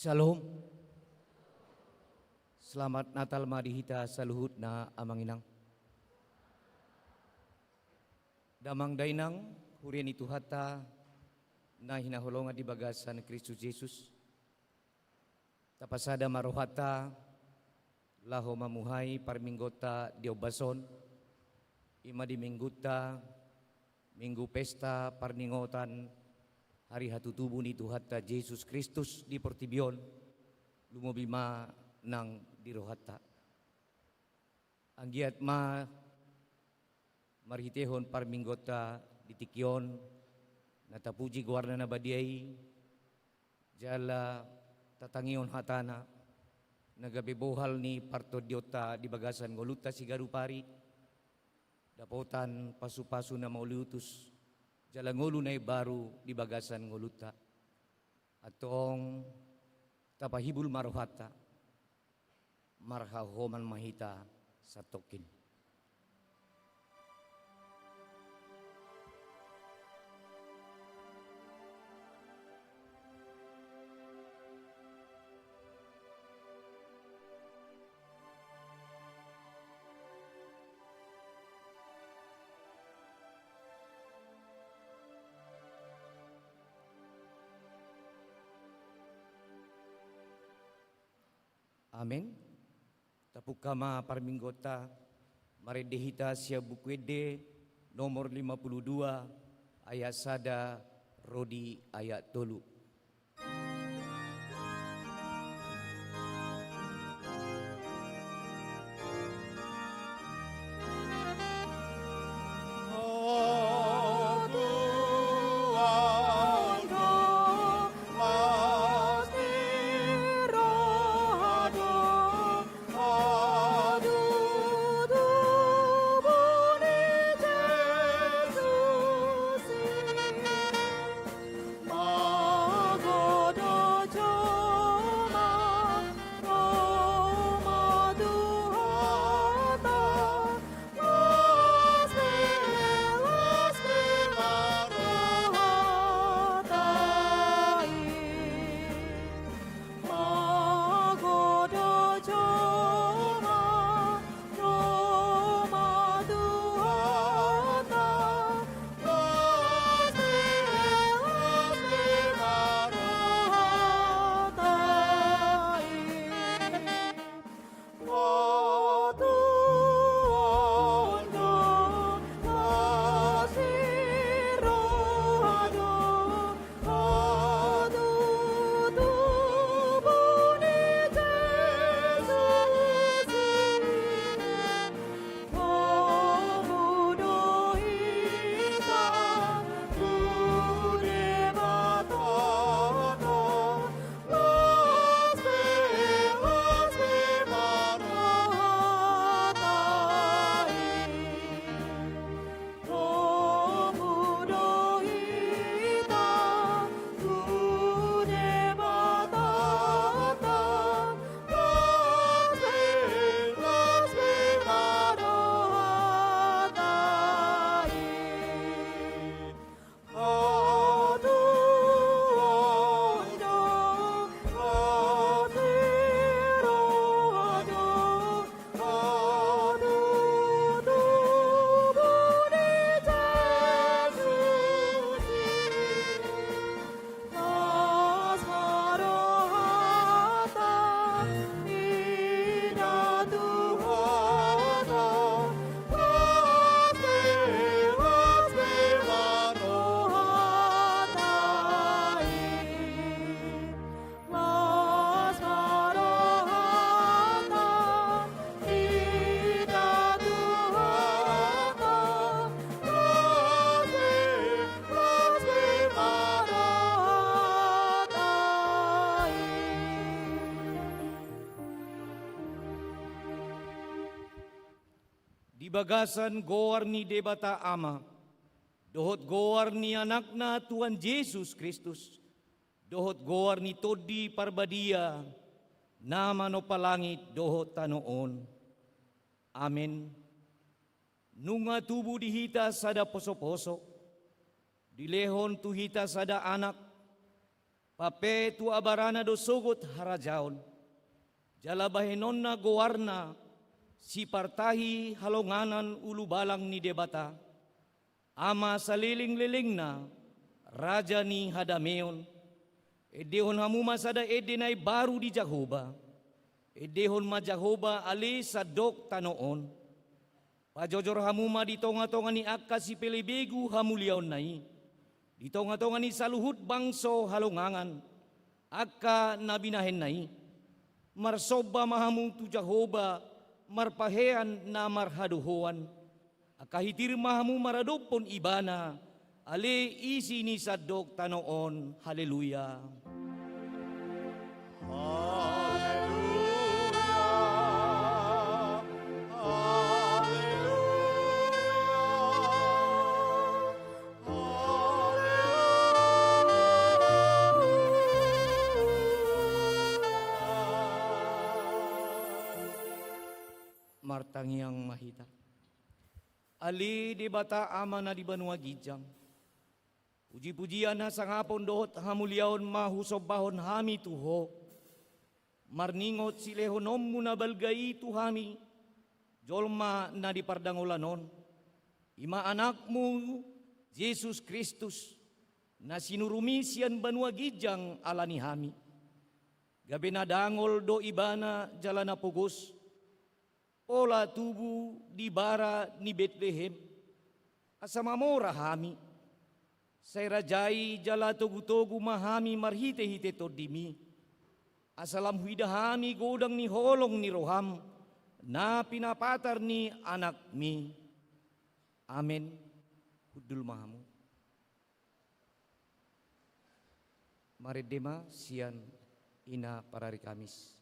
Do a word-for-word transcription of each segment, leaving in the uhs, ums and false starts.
Shalom. Selamat Natal ma di hita saluhutna, amang inang. Damang dainang, huria ni Tuhanta na hinaholongan di bagasan Kristus Jesus. Tapasada ma rohanta laho mamuhai parmingguonta di ombas on, i ma di minggunta, minggu pesta parningotan hari hatutubu ni Tuhanta Jesus Kristus di portibi on, lumobi ma nang di rohanta. Anggiat ma marhitehon parmingguonta di tingki on, na tapuji goarna na badia i, jala tatangihon hatana, na gabe bohal ni partondionta di bagasan ngolunta siganup ari, dapotan pasupasu na mauliutus, jala ngolu na imbaru di bagasan ngolunta. Antong tapahibul ma rohanta, marhahohoman ma hita santongkin. Amen. Tapungka ma parmingguonta, marende hita sian Buku Ende nomor lima puluh dua, ayat sada ro di ayat tolu. Di bagasan goar ni Debata Ama, dohot goar ni Anakna Tuhan Jesus Kristus, dohot goar ni Tondi Parbadia, na manompa langit dohot tano on. Amen. Nunga tubu di hita sada posoposo, dilehon tu hita sada anak, Pampe tu abarana do sogot harajaon, jala bahenonna goarna, sipartahi halonganan ulubalang ni Debata, Ama salelenglelengna, Raja ni hadameon. Endehon hamu ma sada ende na imbaru di Jahowa. Endehon ma Jahowa ale sandok tano on. Pajojor hamu ma di tongatonga ni angka sipelebegu hamuliaonna i, di tongatonga ni saluhut bangso halongangan, angka na binahenna i. Marsomba ma hamu tu Jahowa, marpahean na marhadohoan. Angka hitir ma hamu maradophon Ibana, ale isi ni sandok tano on. Haleluya. Haleluya. Haleluya. Martangiang ma hita. Ale Debata Ama na di banua ginjang, pujipujian, hasangapon dohot hamuliaon ma husombahon hami tu Ho, marningot silehononmu na balga i tu hami, jolma na di pardangolan on, i ma Anakmu, Jesus Kristus, na sinurumi sian banua ginjang ala ni hami. Gabe na dangol do Ibana jala na pogos, pola tubu di bara ni Betlehem, asa mamora hami. Sai rajai jala togutogu ma hami marhitehite Tondimi, asa lam huida hami godang ni holong ni roham, na pinapatar ni Anakmi. Amen. Hundul ma hamu. Marende ma sian ina parari Kamis.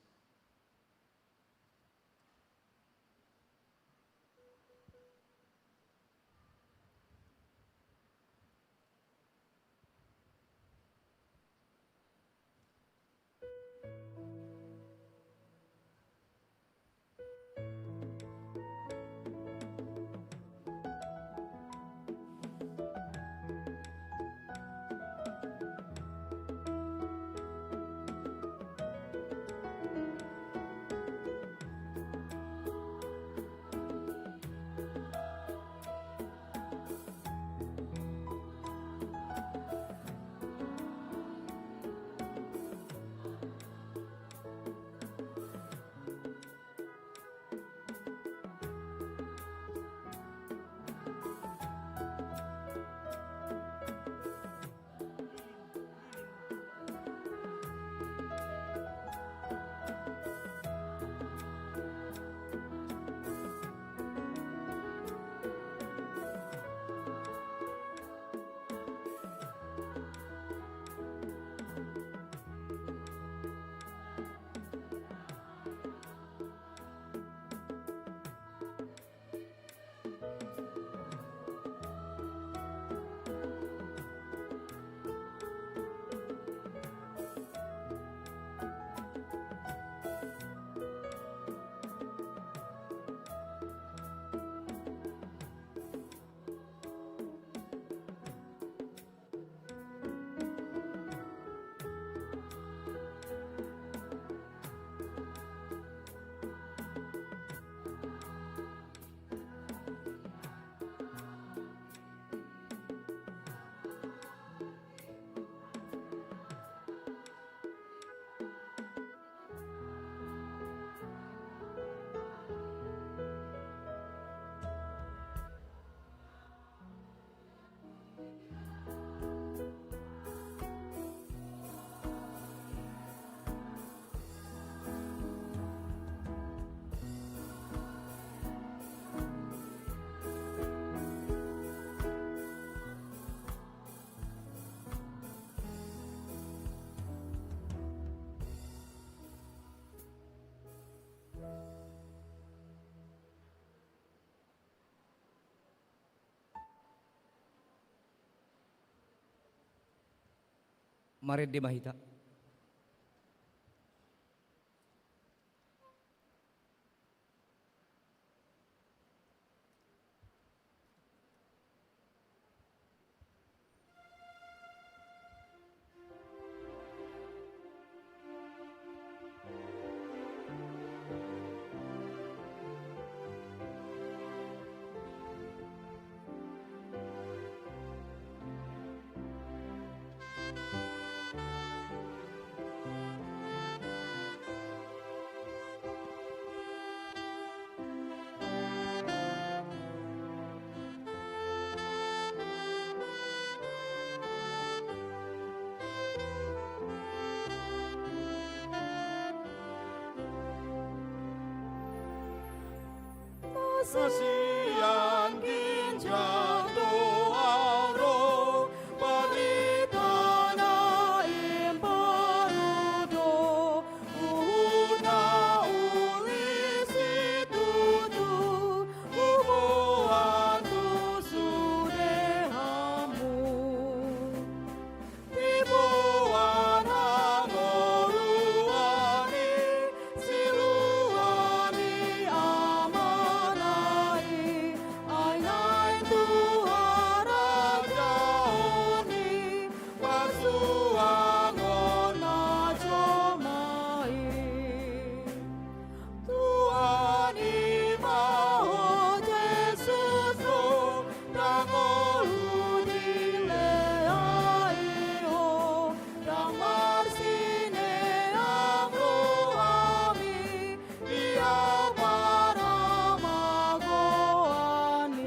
Marende ma hita. Sian ginjang do ahu ro, barita na imbaru do, huhut na uli situtu, huboan tu sude hamu. Diboan hangoluan i, siluan ni Amana i, ai naeng tu harajaon i, parjuangon na jolma i. Tuhan i ma ho, Jesus ro, ndang olo dilehon i ho, ndang marsineang rohami, di au paramagoan i.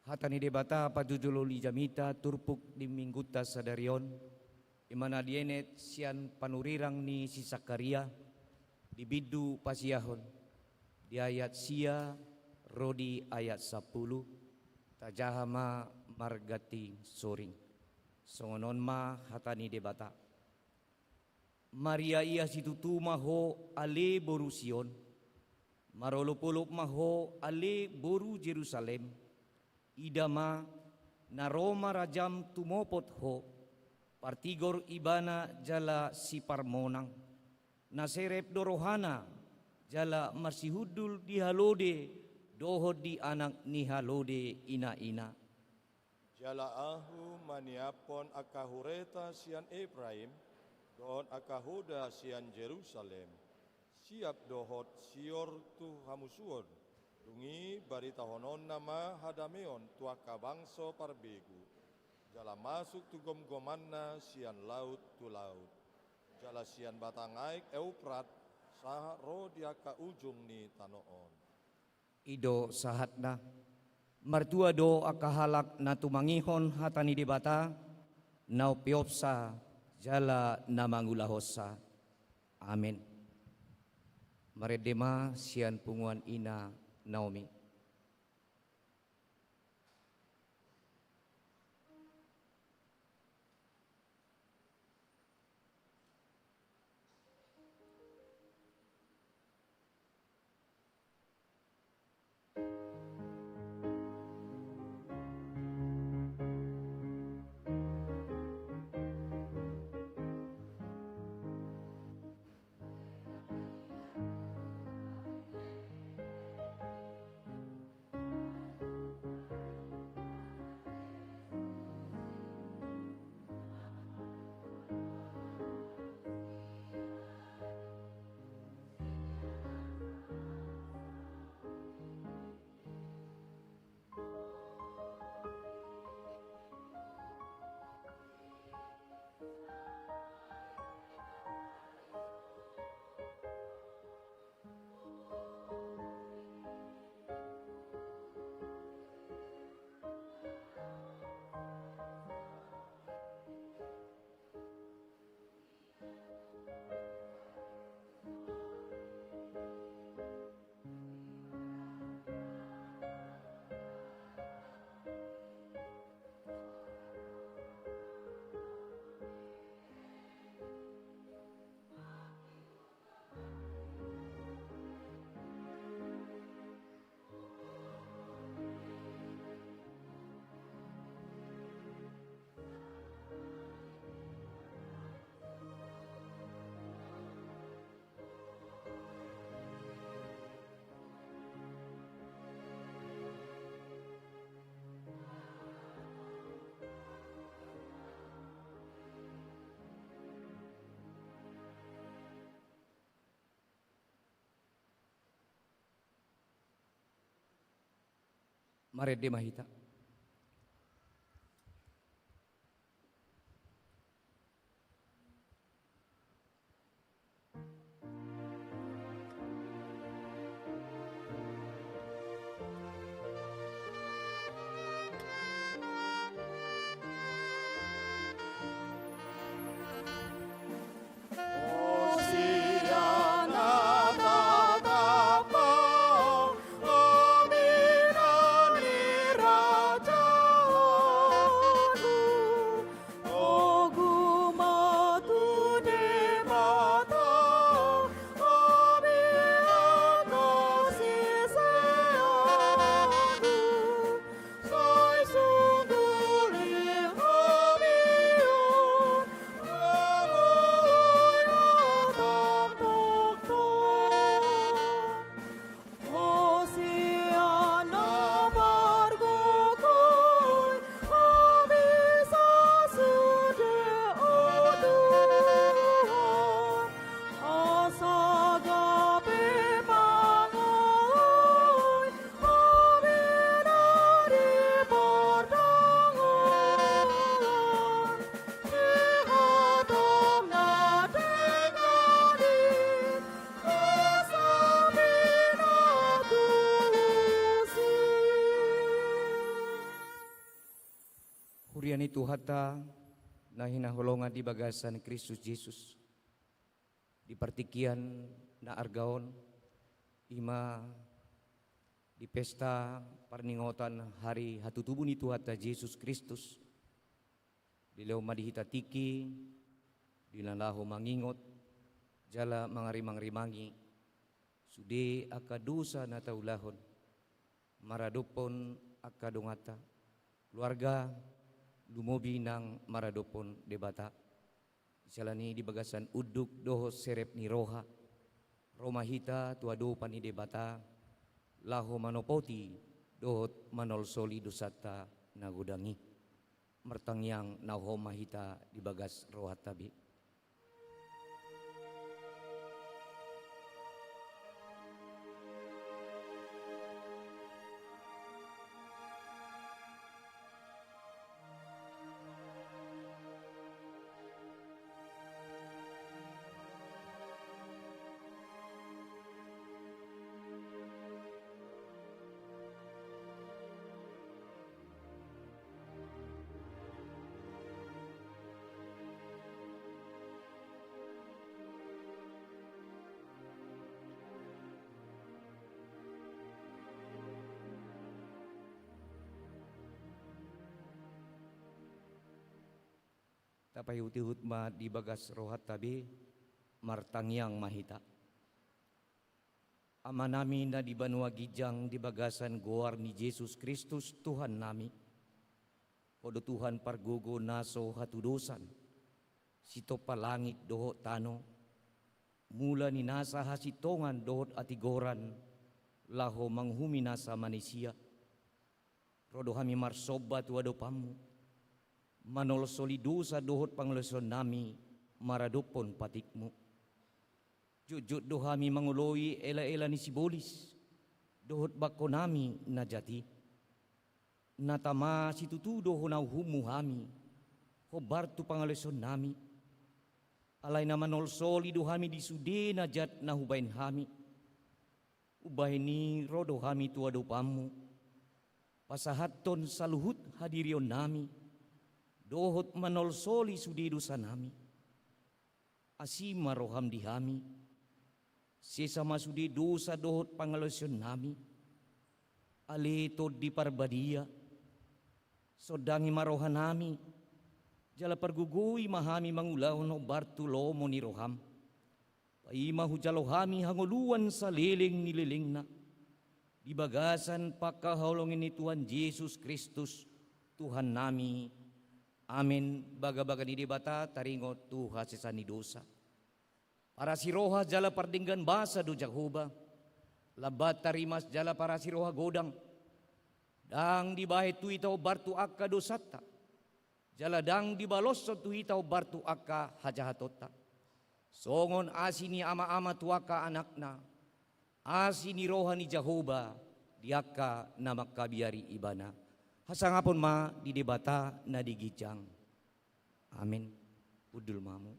Hata ni Debata pajojolo di jamita turpuk di Minggunta sadari on, i ma na dienet sian panurirang ni si Sakaria, di bindu pasiahon, di ayat sia ro di ayat sampulu, tajaha ma marganti soring. Songon on ma hata ni Debata. Maria ia situtu ma ho ale boru Sion, marolopolop ma ho ale boru Jerusalem, ida ma na ro ma rajam tumopot ho, partigor ibana jala siparmonang, na serep do rohana, jala marsihundul di halode dohot di anak ni halode inaina. Jala ahu maniaphon angka hureta sian Epraim, dohot angka hoda sian Jerusalem, siap dohot sior tu hamusuon, dung i baritahononna ma hadameon tu angka bangso parbegu, jala masuk tu gomgomanna sian laut tu laut, jala sian batang aek Euprat, sahat ro di angka ujung ni tano on. I do sahatna. Martua do angka halak na tumangihon hata ni Debata, na umpeopsa jala na mangulahonsa. Amen. Marende ma sian punguan ina Naomi. Marende ma hita. Tuhanta na hinaholongan di bagasan Kristus Jesus, di partingkian na arga on, i ma di pesta parningotan hari hatutubu ni Tuhanta Jesus Kristus, dilehon ma di hita tingki di na laho mangingot jala mangarimangrimangi sude angka dosa na taulahon maradophon angka donganta, keluarga, lumobi nang maradophon Debata. Siala ni di bagasan unduk dohot serep ni roha, ro ma hita tu adopan ni Debata, laho manopoti dohot manolsoli dosanta na godang i. Martangiang na hohom ma hita di bagas rohanta be. Tapaihutihut ma di bagas rohanta be, martangiang ma hita. Amanami na di banua ginjang, di bagasan goar ni Jesus Kristus Tuhannami, Ho do Tuhan pargogo na so hatudosan, sitompa langit dohot tano, mula ni nasa hasintongan dohot hatigoran, laho manguhumi nasa manisia. Ro do hami marsomba tu adopanmu, manolsoli dosa dohot pangalaosionnami maradophon patikmu. Jotjot do hami mangoloi elaela ni sibolis dohot bangkonami na jat i. Na tama situtu do hona uhummu hami, hombar tu pangalaosionnami. Alai na manolsoli do hami di sude na jat na hubahen hami. Umbahen i ro do hami tu adopanmu, pasahathon saluhut hadirionnami, dohot manolsoli sude dosanami. Asi ma roham di hami, sesa ma sude dosa dohot pangalaosionnami, ale Tondi Parbadia, sondangi ma rohanami, jala pargogoi ma hami mangulahon hombar tu lomo ni roham. Paima hujalo hami hangoluan saleleng ni lelengna, di bagasan pangkaholongi ni Tuhan Jesus Kristus, Tuhannami. Amen. Bagabaga ni Debata taringot tu hasesaan ni dosa. Parasiroha jala pardenggan basa do Jahowa, lambat tarimas jala parasiroha godang. Ndang dibahen tu hita hombar tu angka dosanta, jala ndang dibaloshon tu hita hombar tu angka hajahatonta. Songon asi ni amaama tu angka anakna, asi ni roha ni Jahowa di angka na mangkabiari Ibana. Hasangapon ma di Debata na di ginjang. Amen. Hundul ma hamu.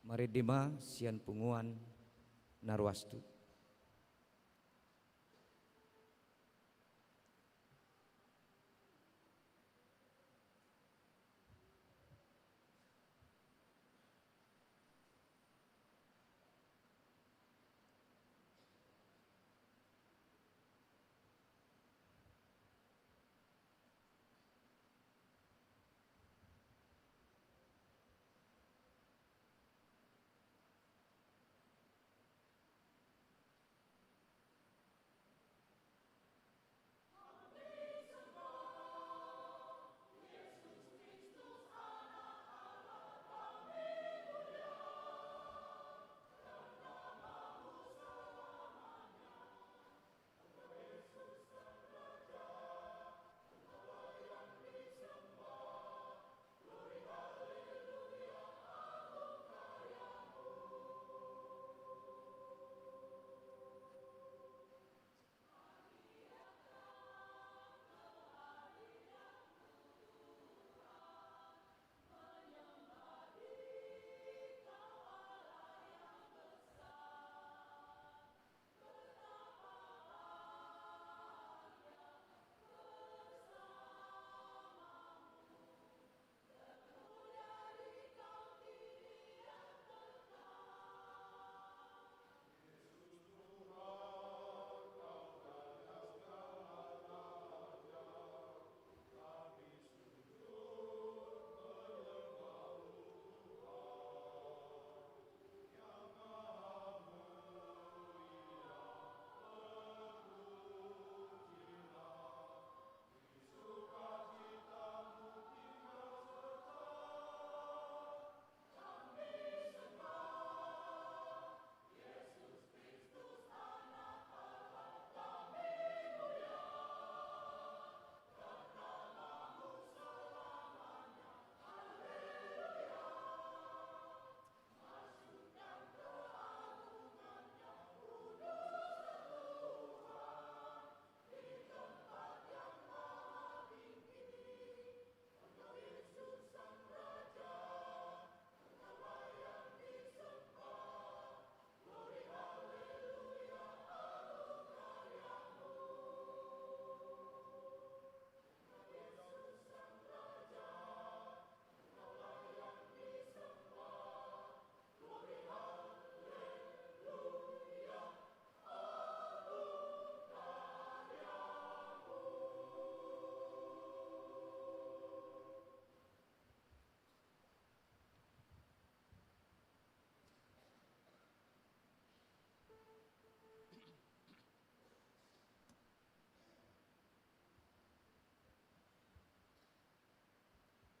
Marende ma sian punguan na ruas tu.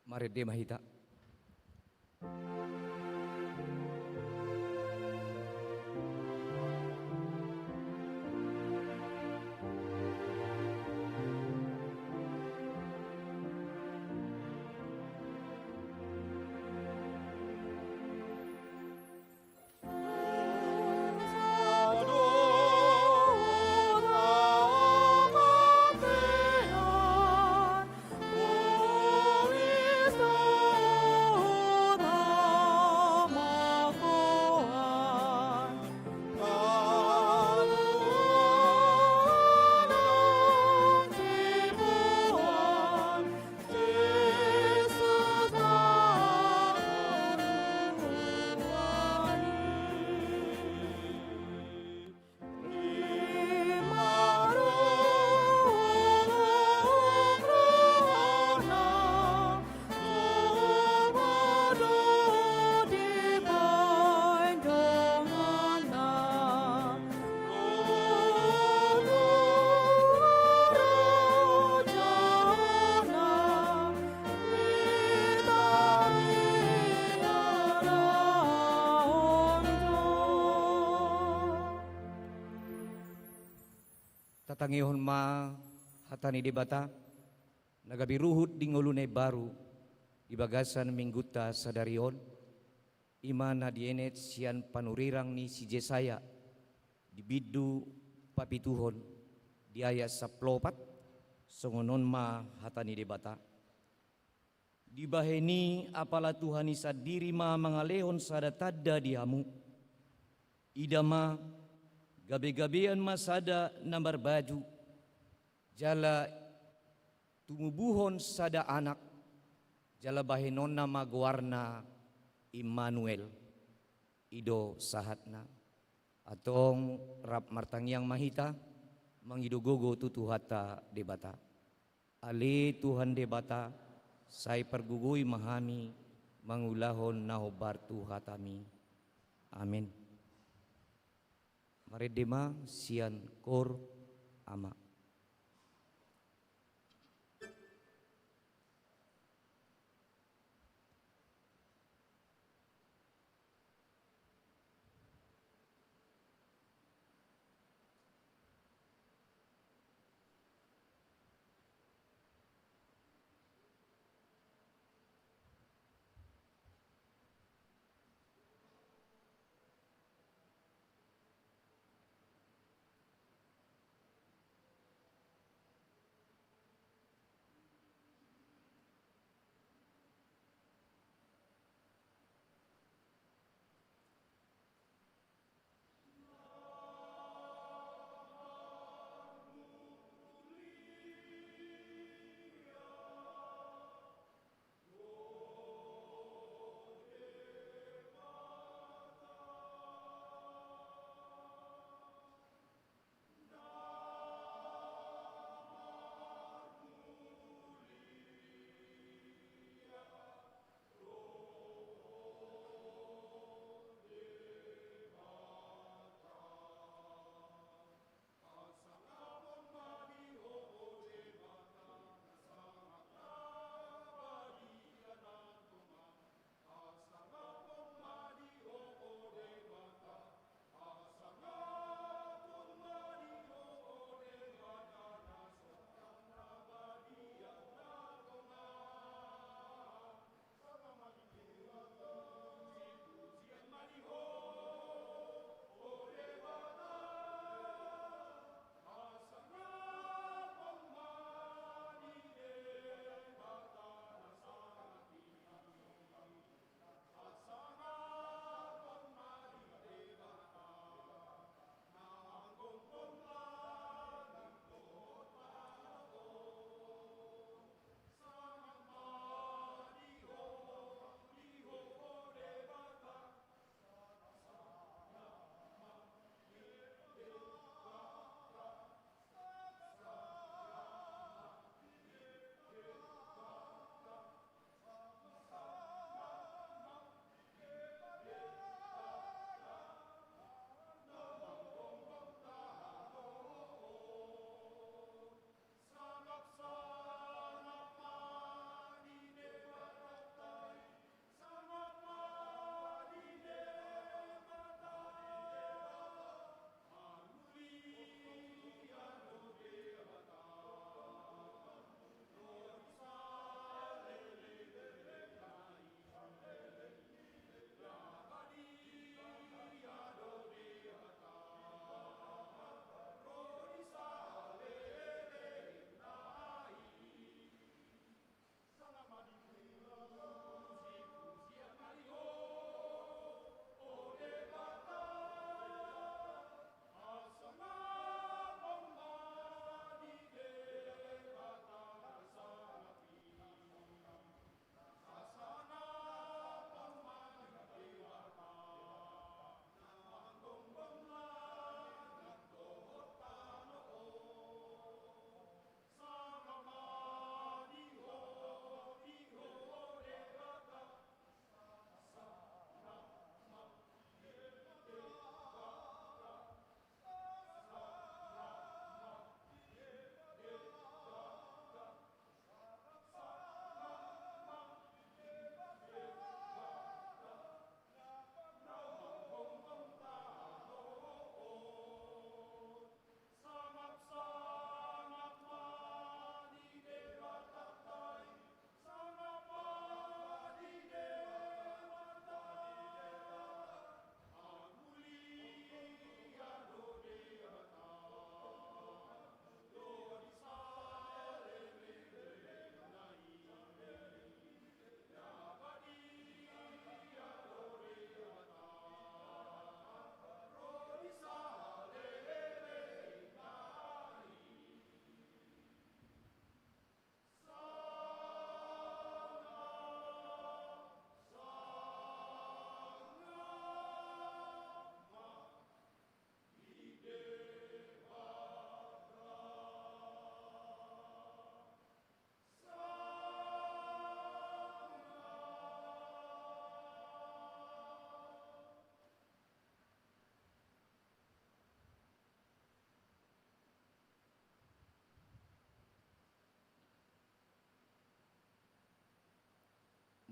Marende ma hita. Tatangihon ma hata ni Debata, na gabe ruhut di ngolu na imbaru di bagasan minggunta sadari on, i ma na dienet sian panurirang ni si Jesaya di bindu papituhon di ayat sampulu opat, songon on ma hata ni Debata. Dibahen i apala Tuhan i sandiri ma mangalehon sada tanda di hamu. Ida ma, gabe-gabean ma sada na marbaju, jala tumubuhon sada anak, jala bahenonna ma goarna Immanuel, i do sahatna. Antong rap martangiang ma hita, mangido gogo tu Tuhanta Debata. Ale Tuhan Debata, sai pargogoi ma hami mangulahon na hombar tu hataMi. Amin. Marende ma sian Koor Ama.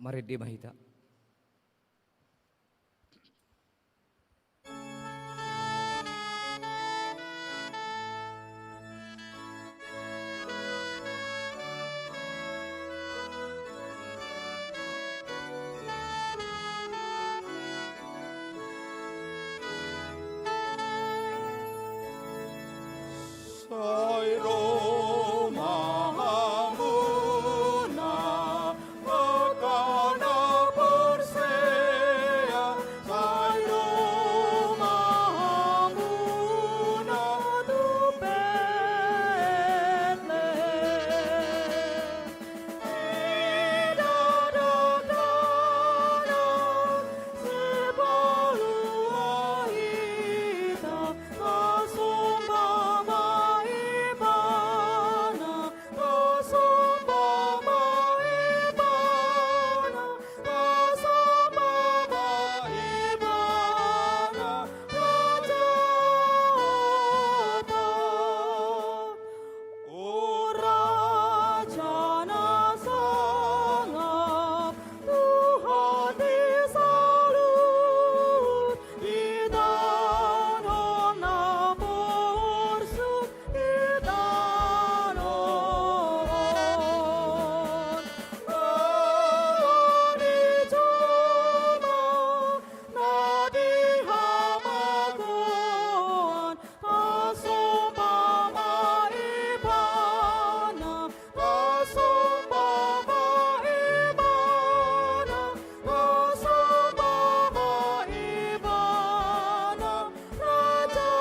Marende ma hita. Sai ro ma hamuna angka na porsea, sai ro ma hamuna tu Betlehem. Ida do Tuhan, sipalua hita, tasomba ma Ibana, tasomba ma Ibana, tasomba ma Ibana, Rajata. O Raja na sangap, Tuhan di saluhut, di tano on na porsuk, di tano on. Ala ni jolma na di hamagoan, tasomba ma Ibana, tasomba ma Ibana, tasomba ma Ibana, Rajata.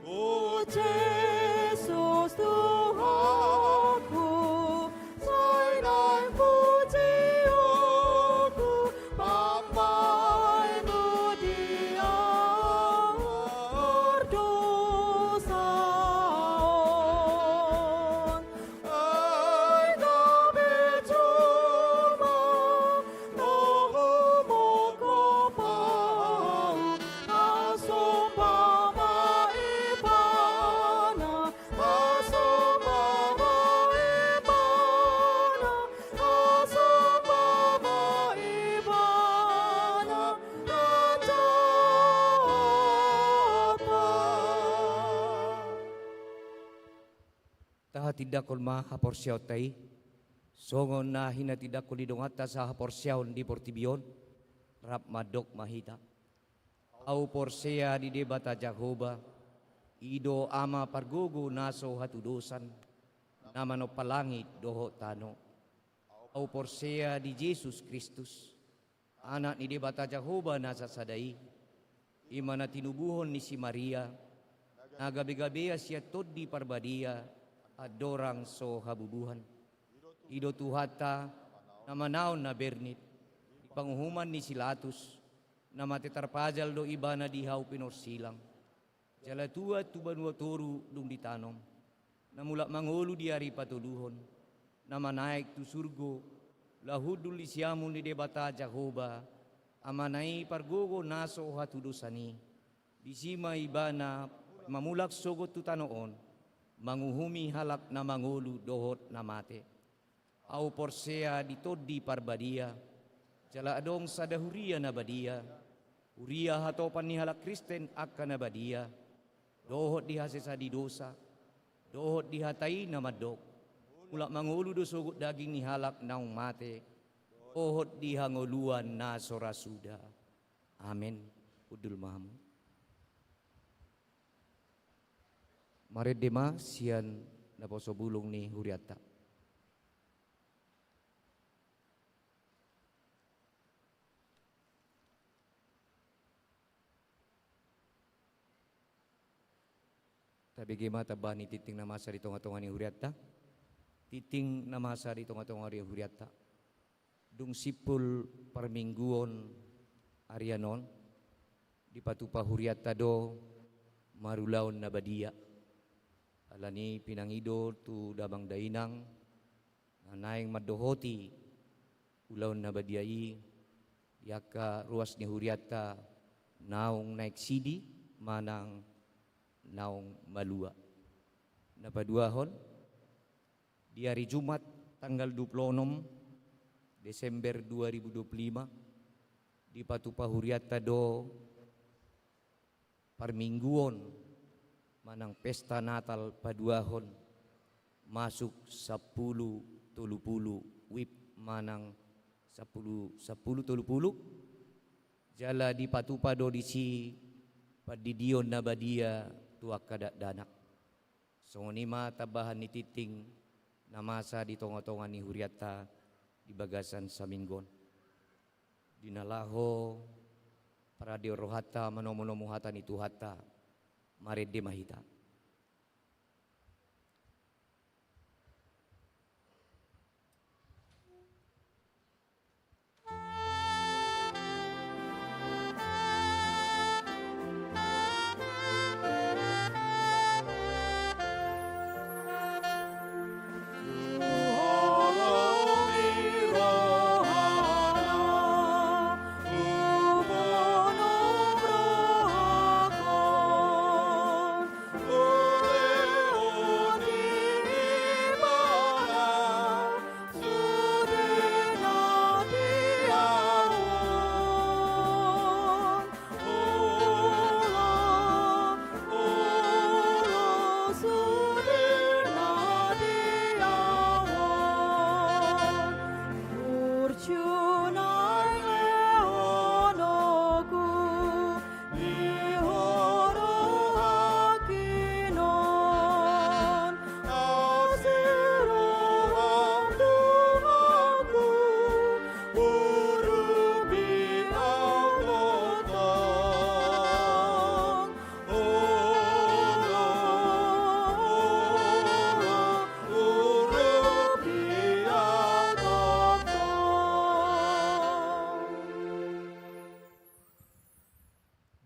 O Jesus Tuhanku, sai naeng pujionku, pambahenku di angka pardosa on. Ai gabe jolma na humongkop ahu, tasomba ma Ibana, tasomba ma Ibana, tasomba ma Ibana, Rajata. Tahatindangkon ma haporseaonta i, songon na hinatindangkon ni donganta sahaporseaon di portibi on, rap mandok ma hita. Ahu porsea di Debata Jahowa, i do Ama pargogo na so hatudosan, na manompa langit dohot tano. Ahu porsea di Jesus Kristus, Anak ni Debata Jahowa na sasada i, i ma na tinubuhon ni si Maria, na gabe-gabea sian Tondi Parbadia, andorang so habubuhan. I do Tuhanta, na manaon na bernit, di panguhuman ni si Latus, na mate tarpajal do Ibana di hau pinorsilang. Jala tuat tu banua toru dung ditanom, na mulak mangolu di ari patoluhon, na manaek tu surgo, laho hundul di siamun ni Debata Jahowa, Amana i pargogo na so hatudosan i. Disi ma Ibana mamulak sogot tu tano on, manguhumi halak na mangolu dohot na mate. Ahu porsea di Tondi Parbadia, jala adong sada huria na badia, huria hatopan ni halak Kristen angka na badia, dohot di hasesaan ni dosa, dohot di hata i na mandok, mulak mangolu do sogot daging ni halak naung mate, dohot di hangoluan na so ra suda. Amen. Hundul ma hamu. Marende ma sian naposo bulung ni hurianta. Tabege ma tamba ni tingting na masa di tonga-tonga ni hurianta. Tingting na masa di tonga-tonga ni hurianta. Dung simpul parmingguon arian on, dipatupa hurianta do marulaon na badia. Alani pinangido tu damang dainang, na naeng mandohoti ulaon na badia i, di angka ruas ni hurianta naung naek sidi manang naung malua. Na paduahon, Di ari Jumat tanggal dua puluh enam Desember dua ribu dua puluh lima, dipatupa hurianta do parmingguon manang pesta Natal paduahon masuk sampulu tolu pulu, wib manang sampulu, sampulu tolu pulu, jala dipatupa do disi pandidion na badia tu angka dakdanak. Songon i ma tambahan ni tingting na masa di tongatonga ni hurianta di bagasan saminggu on. Di na laho parade rohanta manomunomu hata ni Tuhanta, marende ma hita.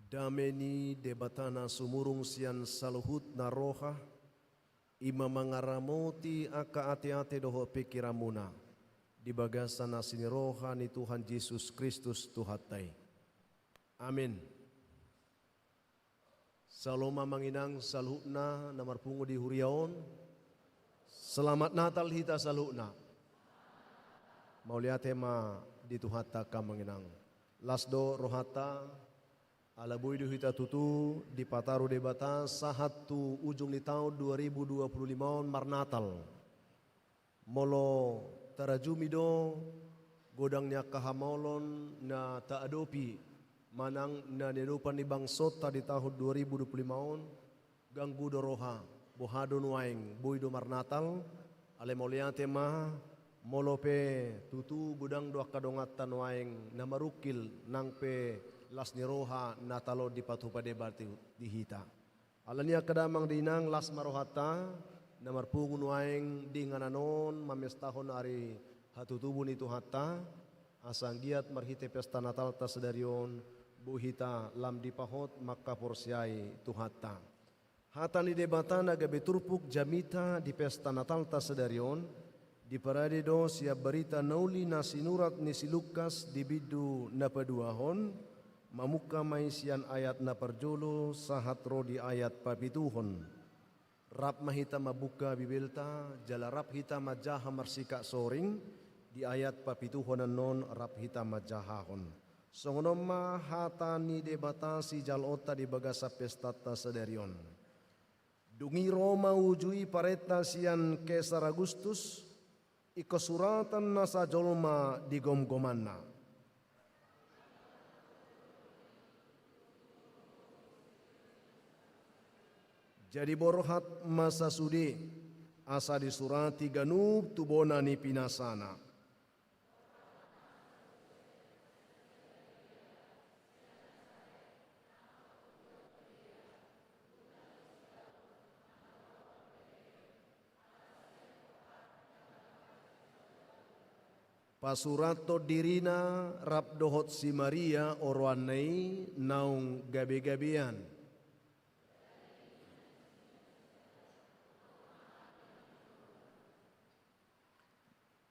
Dame ni Debata na sumurung sian saluhutna roha, i ma mangaramoti angka ateate dohot pingkiranmuna di bagasan asi ni roha ni Tuhan Jesus Kristus Tuhanta i. Amin. Syalom amang inang saluhutna na marpungu di huria on. Selamat Natal hita saluhutna. Mauliate ma di Tuhanta angka amang inang. Las do rohanta, ala boi do hita tutu dipataru Debata sahat tu ujung ni taon dua ribu dua puluh lima on marnatal. Molo tarajumi do godang ni angka hamaolon na taadopi manang na niadopan ni bangsonta di taon dua ribu dua puluh lima on, ganggu do roha, boha do nuaeng boi do marnatal, alai mauliate ma, molo pe tutu godang do angka donganta nuaeng na marungkil nang pe las ni roha Natal on dipatupa Debata di hita. Alani i angka damang dainang, las ma rohanta na marpungu nuaeng di inganan on mamestahon ari hatutubu ni Tuhanta, asa anggiat marhite pesta Natalta sadari on boi hita lam dipahot mangkaporseai Tuhanta. Hata ni Debata na gabe turpuk jamita di pesta Natalta sadari on, diparade do sian Barita Na Uli na sinurat ni si Lukas di bindu na paduahon, mamungka ma i sian ayat na parjolo sahat ro di ayat papituhon. Rap ma hita mambuka Bibelta, jala rap hita manjaha marsikap soring, di ayat papituhon annon rap hita manjahahon. Songon on ma hata ni Debata sijaloonta di bagasan pestanta sadari on. Dung i ro ma uju i parenta sian Kesar Agustus, ingkon suratan nasa jolma di gomgomanna. Jadi borhat ma sasude, asa disurati ganup tu bona ni pinasana. Pasurathon dirina rap dohot si Maria oroanna i naung gabegabean.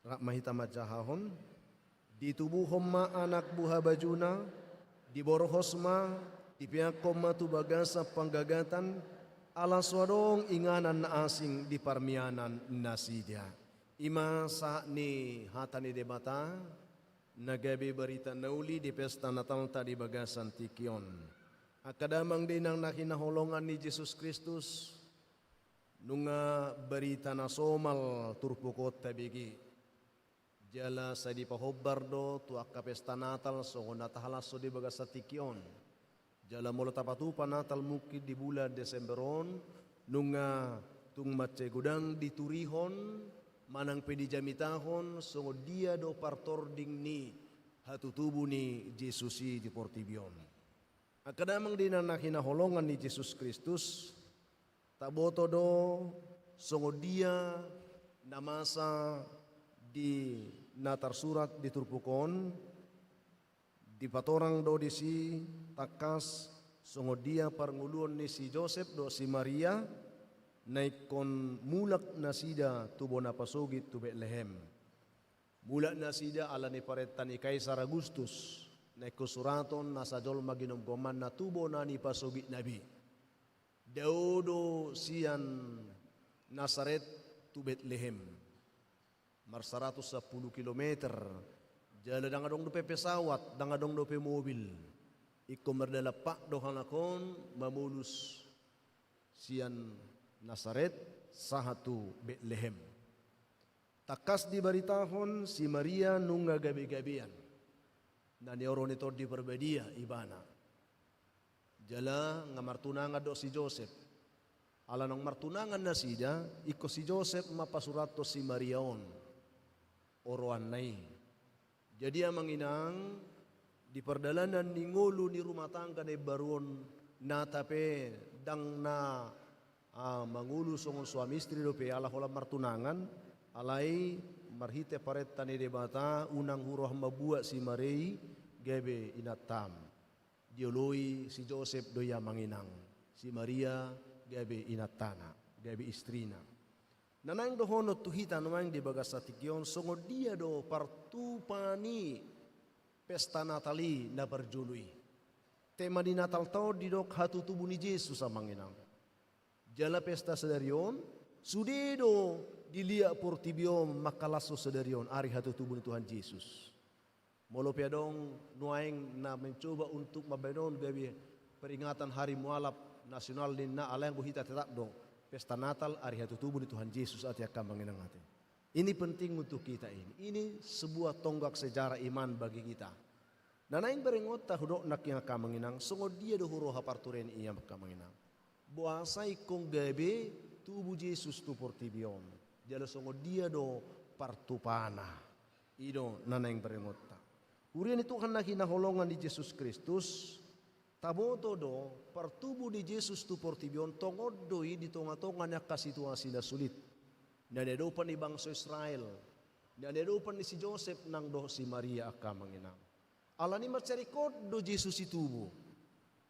Rap ma hita manjahahon. Ditubuhon ma anak buhabajuna, diborhos ma, dipeakhon ma tu bagasan panggagatan, ala so adong inganan na asing di parmianan nasida. I ma sahat ni hata ni Debata, na gabe barita na uli di pesta Natalta di bagasan tingki on. Angka damang dainang na hinaholongan ni Jesus Kristus, nunga barita na somal turpuk on tabege. Jala sai dipahombar do tu angka pesta Natal songon na tahalashon di bagasan tingki on. Jala molo tapatupa Natal mungkin di bulan Desember on, nunga tung mansai godang diturihon manang pe dijamitahon songon dia do partording ni hatutubu ni Jesus i di portibi on. Angka damang dainang na hinaholongan ni Jesus Kristus, taboto do songon dia na masa di na tarsurat di turpuk on, dipatorang do disi tangkas songon dia parngoluon ni si Josep dohot si Maria, na ingkon mulak nasida tu bona pasogit tu Betlehem. Mulak nasida ala ni parenta ni Kaisar Agustus, na ingkon suraton nasa jolma ginomgomanna tu bona ni pasogitna be. Dao do sian Nasaret tu Betlehem, marsaratus sampulu kilometer. Jala ndang adong dope pesawat, ndang adong dope mobil. Ingkon mardalan pat do halak on mamolus sian Nasaret sahat tu Betlehem. Tangkas dibaritahon si Maria nunga gabegabean, na niorot ni Tondi Parbadia ibana. Jala nga martunangan dohot si Josep. Ala naung martunangan nasida, ingkon si Josep ma pasurathon si Maria on oroanna i. Jadi amang inang, di pardalanan ni ngolu ni rumah tangga na imbaru on, nata pe ndang na, ah, mangolu songon suami istri dope ala holan martunangan, alai marhite parenta ni Debata unang huroha mambuat si Maria i gabe inantam. Dioloi si Josep do i amang inang, si Maria gabe inantana, gabe istrina. Na naeng dohonon tu hita nuaeng di bagasan tingki on, songon dia do partupa ni pesta Natal i na parjolo i. Tema ni Natalta on didok hatutubu ni Jesus amang inang. Jala pesta sadari on, sude do diliat portibi on mangkalashon sadari on ari hatutubu ni Tuhan Jesus. Molo pe adong nuaeng na mencoba untuk mambahen on gabe peringatan hari mualaf nasional ninna, alai anggo hita tetap do pesta Natal ari hatutubu ni Tuhan Jesus, ate angka amang inang ate. Ini penting untuk kita ini. Ini sebuah tonggak sejarah iman bagi kita. Na naeng berengonta hudok nangkin angka amang inang, songon dia do huroha parturean i angka amang inang. Boasa ingkon gabe tubu Jesus tu portibi on. Jala songon dia do partupana. I do na naeng berengonta. Huria ni Tuhan na hinaholongan ni Jesus Kristus, taboto do partubu ni Jesus tu portibi on tongon do i di tongatonga ni angka situasi na sulit. Na niadopan ni bangso Israel. Na niadopan ni si Josep nang dohot si Maria angka amang inang. Alani i mansai ringkot do Jesus i tubu.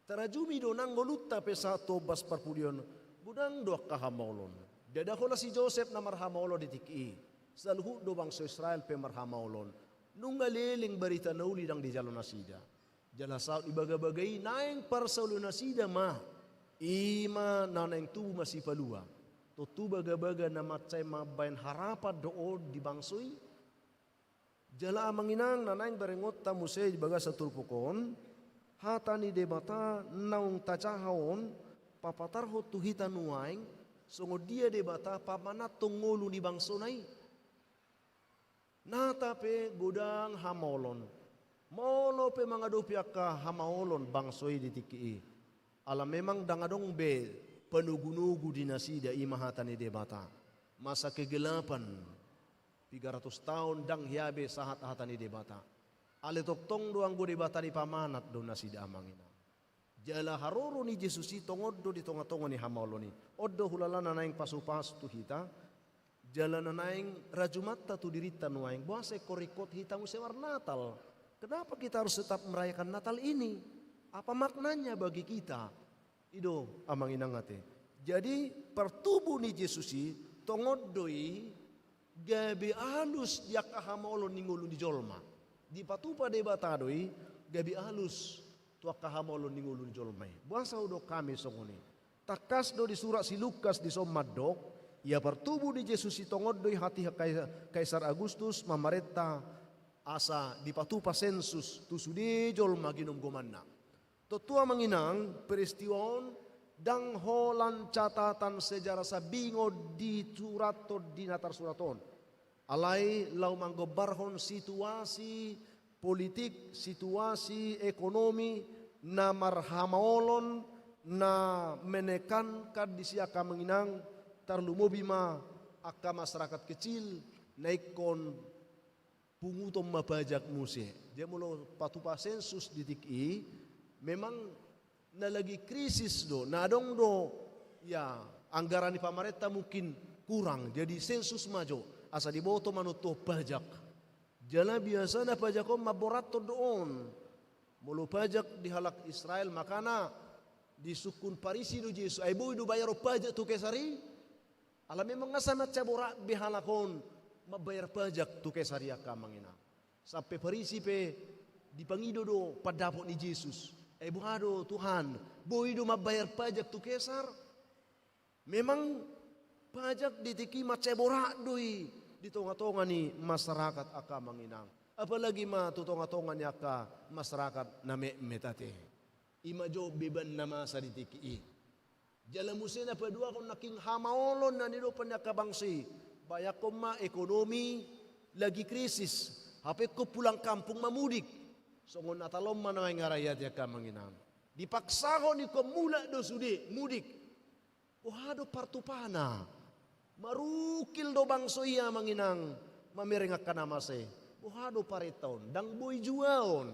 Tarajumi do nang ngolunta pe sahat tu ombas parpudi on, godang do angka hamaolon. Ndada holan si Josep na marhamaolon di tingki i. Saluhut do bangso Israel pe marhamaolon. Nunga leleng barita na uli ndang dijalo nasida. Jala saut di bagabaga i naeng parsaulion nasida ma. I ma na naeng tubu masipalua. Tontu bagabaga na mansai mambahen harapan do on di bangso i. Jala amang inang na naeng berengonta muse di bagasan turpuk on, hata ni Debata naung tajaha on, papatarhon tu hita nuaeng, songon dia Debata pamanathon ngolu ni bangsona i. Nata pe godang hamaolon. Molo pe mangadopi angka hamaolon bangso i di tingki i. Ala memang ndang adong be panogunogu di nasida, i ma hata ni Debata. Masa kegelapan. Piga ratus taon ndang hea be sahat hata ni Debata. Alai tongtong do anggo Debata i pamanat do nasida amang inang. Jala haroro ni Jesus i tongon do di tongatonga ni hamaolon i. On do hulala na naeng pasupasu tu hita. Jala na naeng rajumanta tu dirinta nuaeng. Boasa ingkon ringkot hita muse marnatal? Kenapa kita harus tetap merayakan Natal ini? Apa maknanya bagi kita? I do amang inang ate. Jadi partubu ni Jesus i tongon do i gabe alus di angka hamaolon ni ngolu ni jolma. Dipatupa Debata do i gabe alus tu angka hamaolon ni ngolu ni jolma i. Boasa hudok hami songon i? Tangkas do disurat si Lukas dison mandok, Ia partubu ni Jesus i tongon do i hatiha Kaisar Agustus mamarenta asa dipatupa sensus tu sude jolma ginomgomanna. Tontu amang inang, peristiwa on ndang holan catatan sejarah sambingon disurathon di na tarsurat on. Alai laho manggombarhon situasi politik, situasi ekonomi na marhamaolon, na menekankan disi angka amang inang, tarlumobi ma angka masyarakat kecil na ingkon punguton ma pajak muse. Jadi molo patupa sensus di tingki i, memang na lagi krisis do, na adong do, ya, anggaran ni pamarenta mungkin kurang, jadi sensus ma jo, asa diboto manontuhon pajak. Jala biasana pajak on mamborathon do on. Molo pajak di halak Israel, makana disungkun Parisi do Jesus, ai boi do bayaron pajak tu Kesar i? Ala memang asa mansai borat be halak on mambayar pajak tu Kesar i angka amang inang. Sampe Parisi pe dipangido do pandapot ni Jesus. Ai boha do Tuhan, boi do mambayar pajak tu Kesar? Memang pajak di tingki i mansai borat do i di tonga-tonga ni masyarakat angka amang inang. Apalagi ma tu tonga-tonga ni angka masyarakat na metmet ate. I ma jo beban na masa di tingki i. Jala muse na paduahon nangkin hamaolon na nidok ni angka bangso i. Bayangkon ma ekonomi lagi krisis. Hape ingkon pulang kampung ma mudik. Songon Natal on ma nuaeng, rakyat i angka amang inang. Dipaksahon ingkon mulak do sude, mudik. Boha do partupana? Marungkil do bangso i amang inang, mamereng angka na masa i. Boha do parenta on? Ndang boi juaon.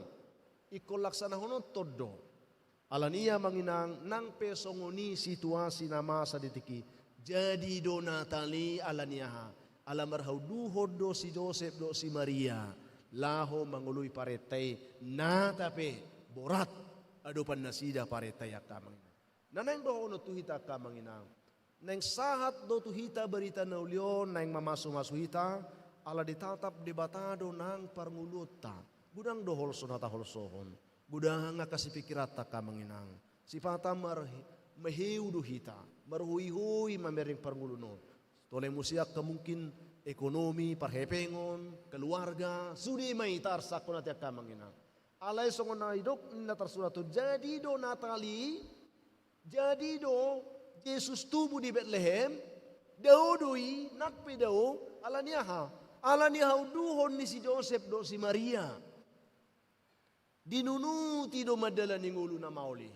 Ingkon laksanahononton do. Alani i amang inang, nang pe songon i situasi na masa di tingki i, jadi do Natal i. Alani aha? Ala marhaunduhon do si Josep dohot si Maria laho mangoloi parenta i, nata pe borat adopan nasida parenta i angka amang inang. Na naeng dohonon tu hita angka amang inang, naeng sahat do tu hita barita na uli on, naeng mamasumasu hita, ala ditatap Debata do nang parngoluonta. Godang do holso na taholsohon. Godang angka sipingkiranta angka amang inang. Sipata mar-, maheu do hita, marhoihoi mamereng parngoluon on. Tole muse angka mungkin ekonomi, parhepengon, keluarga, sude ma i tarsangkon ate angka amang inang. Alai songon na nidok ni na tarsurat on, jadi do Natal i, jadi do Jesus tubu di Betlehem, dao do i, nang pe dao, alani aha? Alani haunduhon ni si Josep dohot si Maria. Dinunuti do mandalani ngolu na maol i.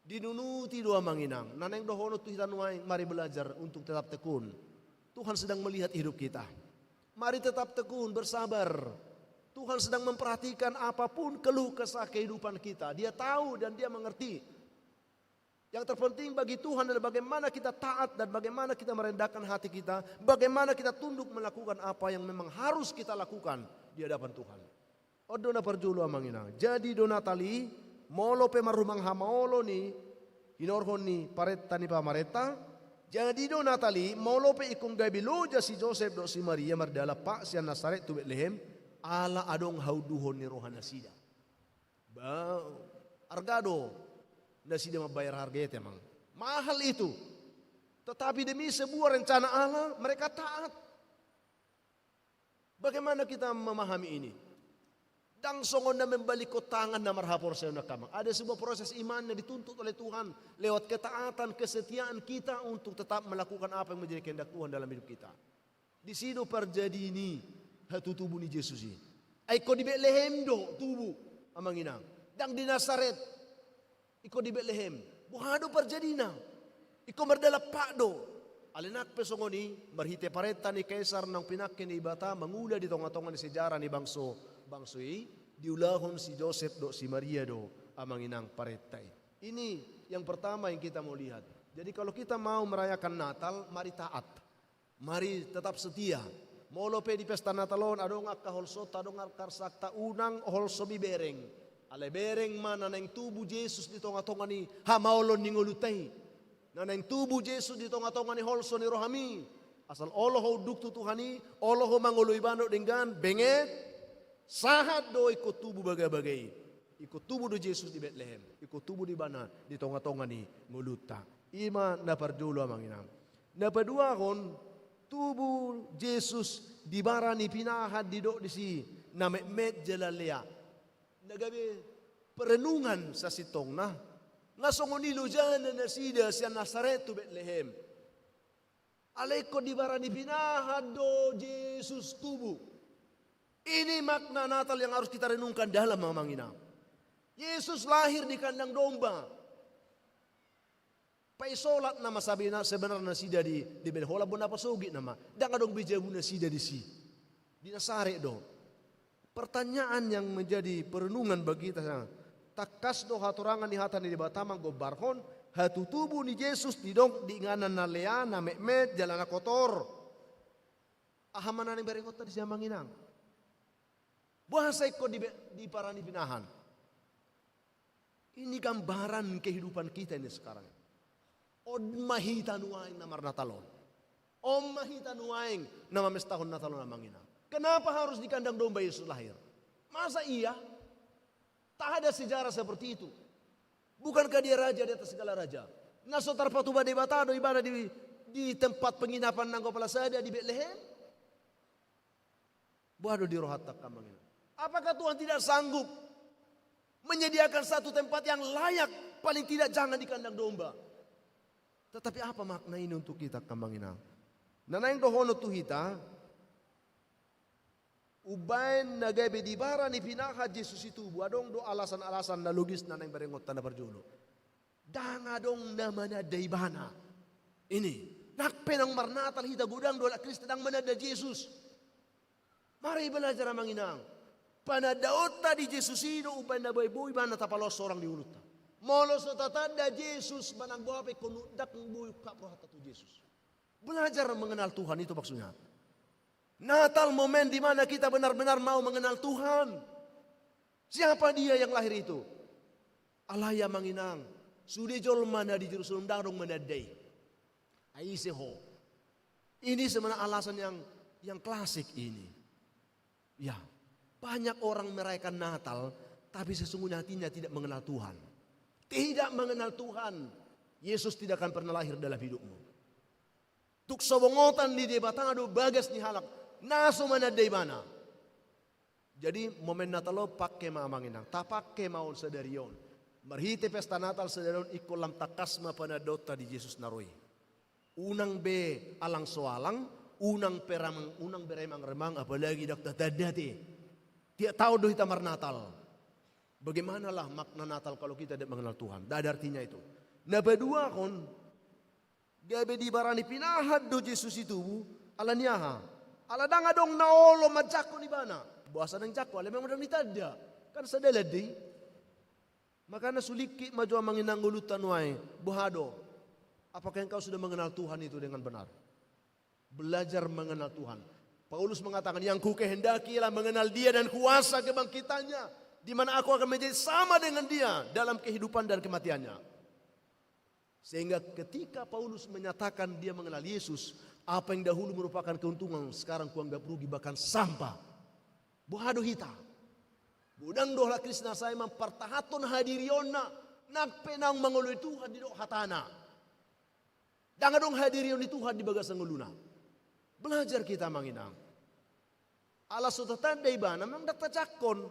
Dinunuti do amang inang. Na naeng dohonon tu hita nuaeng, mari belajar untuk tetap tekun. Tuhan sedang melihat hidup kita. Mari tetap tekun, bersabar. Tuhan sedang memperhatikan apapun keluh kesah kehidupan kita. Dia tahu dan Dia mengerti. Yang terpenting bagi Tuhan adalah bagaimana kita taat dan bagaimana kita merendahkan hati kita, bagaimana kita tunduk melakukan apa yang memang harus kita lakukan di hadapan Tuhan. On do na parjolo amang inang. Jadi do Natal i, molo pe marhumang hamaolon i hinorhon ni parenta ni pamarenta. Jadi do Natal i, molo pe ingkon gabe loja si Josep dohot si Maria mardalan pat sian Nasaret tu Betlehem, ala adong haunduhon ni roha nasida. Ba, arga do nasida mambayar harga i ate amang. Mahal itu. Tetapi demi sebuah rencana Allah, mereka taat. Bagaimana kita memahami ini? Ndang songon na membalikkon tangan na marhaporseaon angka amang. Ada sebuah proses iman yang dituntut oleh Tuhan lewat ketaatan, kesetiaan kita untuk tetap melakukan apa yang menjadi kehendak Tuhan dalam hidup kita. Disi do parjadi ni hatutubu ni Jesus i. Ai ingkon di Betlehem do tubu, amang inang. Ndang di Nasaret. Ingkon di Betlehem. Boha do parjadina? Ingkon mardalan pat do. Alai nang pe songon i, marhite parenta ni Kaisar naung pinangke ni Debata mangula di tonga-tonga ni sejarah ni bangso, bangso i, diulahon si Josep dohot si Maria do, amang inang, parenta i. Ini yang pertama yang kita mau lihat. Jadi kalau kita mau merayakan Natal, mari taat. Mari tetap setia. Molo pe di pesta Natal on adong angka holsonta, adong angka arsakta, unang holsomi bereng. Alai bereng ma na naeng tubu Jesus di tonga-tonga ni hamaolon ni ngolunta i. Na naeng tubu Jesus di tonga-tonga ni holso ni rohami. Asal olo ho unduk tu Tuhan i, olo ho mangoloi Ibana dohot denggan, benget, sahat do ingkon tubu bagabaga i. Ingkon tubu do Jesus di Betlehem. Ingkon tubu do Ibana di tonga-tonga ni ngolunta. I ma na parjolo, amang inang. Na paduahon, tubu Jesus di bara ni pinahan didok disi na metmet jala lea. Na gabe perenungan sasintongna, nga songon i lojana nasida sian Nasaret tu Betlehem. Alai ingkon di bara ni pinahan do Jesus tubu. Ini makna Natal yang harus kita renungkan dalam, amang inang. Yesus lahir di kandang domba. Paisolat nama sabena-, sebenarna nasida di, di Betlehem, holan bona pasogit nama. Ndang adong be jabu nasida disi. Di Nasaret do. Pertanyaan yang menjadi perenungan bagi kita, tangkas do hatorangan ni hata ni Debata manggombarhon hatutubu ni Jesus didok di inganan na lea, na metmet, jala na kotor. Aha ma na naeng berengonta disi, amang inang? Boasa ingkon di be-, di bara ni pinahan? Ini gambaran kehidupan kita ini sekarang. On ma hita nuaeng na marnatal on. On ma hita nuaeng na mamestahon Natal on, amang inang. Kenapa harus di kandang domba Yesus lahir? Masa iya? Tak ada sejarah seperti itu. Bukankah dia raja di atas segala raja? Na so tarpatupa Debata do ibana di, di tempat penginapan nanggo pala sada di Betlehem? Boha do di rohanta, amang inang? Apakah Tuhan tidak sanggup menyediakan satu tempat yang layak, paling tidak jangan di kandang domba? Tetapi apa makna ini untuk kita, amang inang? Na naeng dohonon tu hita, umbaen na gabe di bara ni pinahan Jesus i tubu, adong do alasan-alasan na logis na naeng berengonta na parjolo. Ndang adong na mananda ibana. Ini, nang pe naung marnatal hita, godang do halak Kristen ndang mananda Jesus. Mari belajar, amang inang. Panandaonta di Jesus i do umbaen na boi-boi ibana tapaloas sorang di ngolunta. Molo so tatanda Jesus, manang boha pe ingkon, ndang boi ungkap rohanta tu Jesus. Belajar mengenal Tuhan, itu maksudnya. Natal momen di mana kita benar-benar mau mengenal Tuhan. Siapa Dia yang lahir itu? Alai, amang inang, sude jolma na di Jerusalem ndang adong mananda i. Ai ise ho? Ini sebenarnya alasan yang, yang klasik ini. Ya, banyak orang merayakan Natal, tapi sesungguhnya hatinya tidak mengenal Tuhan. Tidak mengenal Tuhan, Yesus tidak akan pernah lahir dalam hidupmu. Tung so bongotan ni Debata do bagas ni halak na so mananda ibana. Jadi, momen Natal on pangke ma, amang inang, tapangke ma on sadari on. Marhite pesta Natal sadari on, ingkon lam tangkas ma panandaonta di Jesus na ro i. Unang be alang so alang, unang pe remang, unang be remang-remang, apalagi ndang tatanda, ate. Tiap taon do hita marnatal. Bagaimanalah makna Natal kalau kita tidak mengenal Tuhan? Tidak ada artinya itu. Na paduahon, gabe di bara ni pinahan do Jesus i tubu, ala ni aha? Ala ndang adong na olo manjangkon ibana. Boasa ndang dijangkon? Ala memang ndang ditanda. Kan sada lande i. Makana sulingkit ma jo, amang inang, ngolunta nuaeng. Boha do? Apakah engkau sudah mengenal Tuhan itu dengan benar? Belajar mengenal Tuhan. Paulus mengatakan, "Yang kukehendaki ialah mengenal Dia dan kuasa kebangkitannya, di mana aku akan menjadi sama dengan Dia dalam kehidupan dan kematiannya." Sehingga ketika Paulus menyatakan dia mengenal Yesus, apa yang dahulu merupakan keuntungan, sekarang kuanggap rugi, bahkan sampah. Boha do hita? Godang do halak Kristen na sai mampartahankon hadirionna, nang pe naung mangoloi Tuhan didok hatana. Ndang adong hadirion ni Tuhan di bagasan ngoluna. Belajar hita, amang inang. Ala so tatanda ibana, memang ndang tajangkon.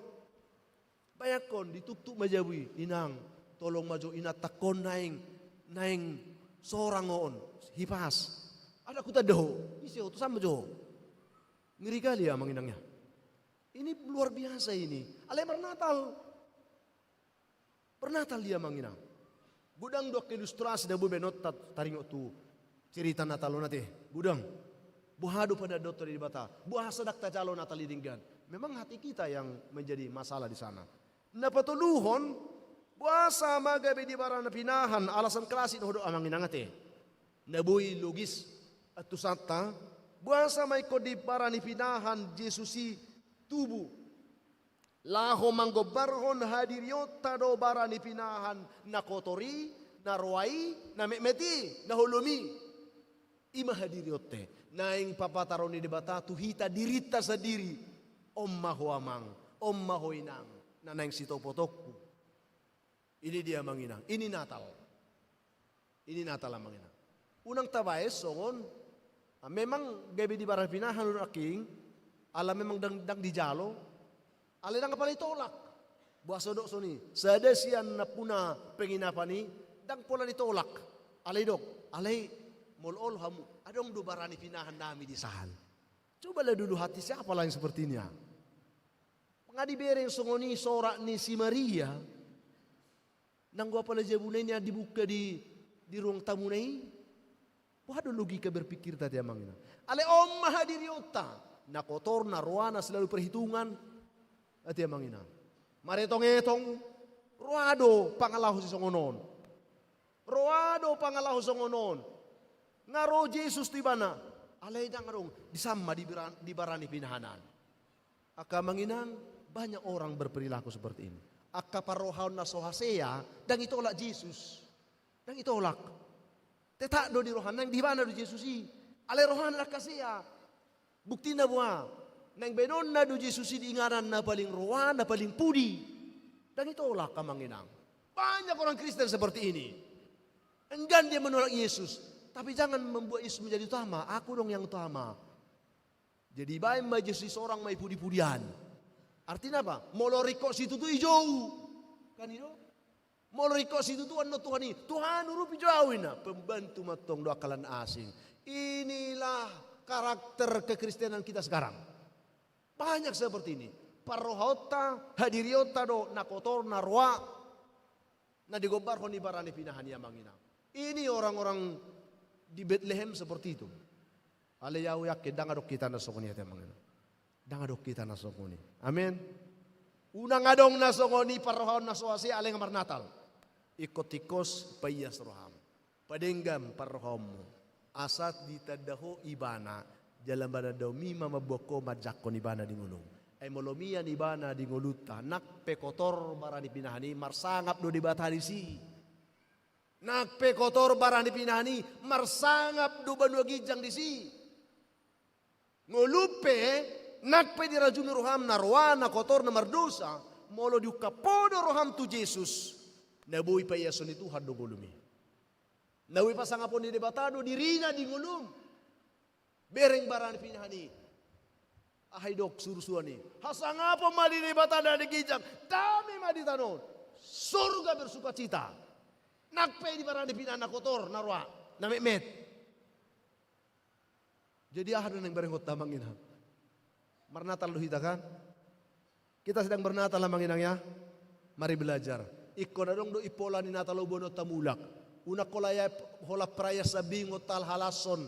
Bayangkon, dituktuk ma jabu i, "Inang, tolong ma jo inantangkon naeng, naeng sorang on, hipas." Ndang hutanda ho, ise ho, tu sama jo ho. Ngeri kali ya, amang inang ya. Ini luar biasa ini. Alai marnatal. Marnatal dia, amang inang. Godang do angka ilustrasi na boi baenonta taringot tu cerita Natal on, ate. Godang. Boha do panandaonta di Debata? Boasa ndang tajalo Natal i denggan? Memang hati kita yang menjadi masalah di sana. Na patoluhon, boasa ma gabe di bara ni pinahan, alasan klasik na hudok, amang inang, ate. Na boi logis antusanta, boasa ma ingkon di bara ni pinahan Jesus i tubu? Laho manggombarhon hadirionta do bara ni pinahan na kotor i, na roa i, na metmet i, na holom i. I ma hadirionta. Naeng papataroni Debata tu hita dirinta sandiri. On ma ho, amang, on ma ho, inang, na naeng sitopotonku. Ini dia, amang inang. Ini Natal. Ini Natal, amang inang. Unang tabaen songon, ah, memang gabe di barani pinahan do nangkin, ala memang ndang, ndang dijalo, alai ndang pola ditolak. Boasa didok songon i, sada sian nampuna penginapan i, ndang pola ditolak. Alai didok, alai molo olo hamu, adong do barani pinahan nami di sahal. Coba lah dulu hati siapa lah yang seperti ini, ah. Nga dibereng songon i sorat ni si Maria. Nanggo apala jabuna i nian dibuka di, di ruang tamuna i. Boha do logika berpikirta, ate amang inang? Alai on ma hadirionta. Na kotor, na roa, na selalu perhitungan. Ate amang inang. Maretong-etong. Roa do pangalaho sisongon on. Roa do pangalaho songon on. Nga ro Jesus tu ibana. Alai ndang adong. Disan ma di bara-, di barani pinahan an. Angka amang inang, banyak orang berperilaku seperti ini. Angka parrohaon na so hasea, ndang itolak Jesus. Ndang itolak. Tetap do di rohana, naeng di ibana do Jesus i. Alai rohana ndang hasea. Buktina boha? Naeng baenonna do Jesus i di inganan na paling roa, na paling pudi. Ndang itolak, amang inang. Banyak orang Kristen seperti ini. Enggan dia menolak Yesus. Tapi jangan membuat Yesus menjadi utama. Aku dong yang utama. Jadi dibaen ma Jesus i sorang ma i pudi-pudian. Artina apa? Molo ringkot situtu i jou. Kan i do? Molo ringkot situtu annon Tuhan i, Tuhan, urupi jo au, ninna. Pembantu ma antong do angka na asing. Inilah karakter kekristenan kita sekarang. Banyak seperti ini. Parrohaonta, hadirionta do na kotor, na roa. Na digombarhon di barani pinahan i, amang inang. Ini orang-orang di Betlehem seperti itu. Alai au yakin ndang adong hita na songon i, ate amang inang. Ndang adong hita na songon i. Amin. Unang adong na songon i parrohaon na so hasea alai nga marnatal. Ingkon tingkos paias roham. Padenggan parrohaonmu. Asa ditanda ho ibana, jala manandaomi ma mamboan ho manjangkon ibana di ngolum. Ai molo mian ibana di ngolunta, nang pe kotor barani pinahan i, marsangap do Debata disi. Nang pe kotor barani pinahan i, marsangap do banua ginjang disi. Ngolum pe, nang pe dirajumi roham na roa, na kotor, na mardosa, molo diungkap ho do roham tu Jesus, na boi paiason ni Tuhan do ngolum i. Na boi pasangapon ni Debata do dirina di ngolum. Bereng barani pinahan i. Aha didok surusuan i? Hasangapon ma di Debata na di ginjang, dame ma di tano on. Surga bersukacita. Nang pe di barani pinahan na kotor, na roa, na metmet. Jadi aha do na naeng berenghonta, amang inang? Marnatal do hita, kan? Kita sedang bernatal, amang inang, ya. Mari belajar. Ingkon adong do impola ni Natal on boanonta mulak. Unang holan, holan perayaan sambing on tahalashon.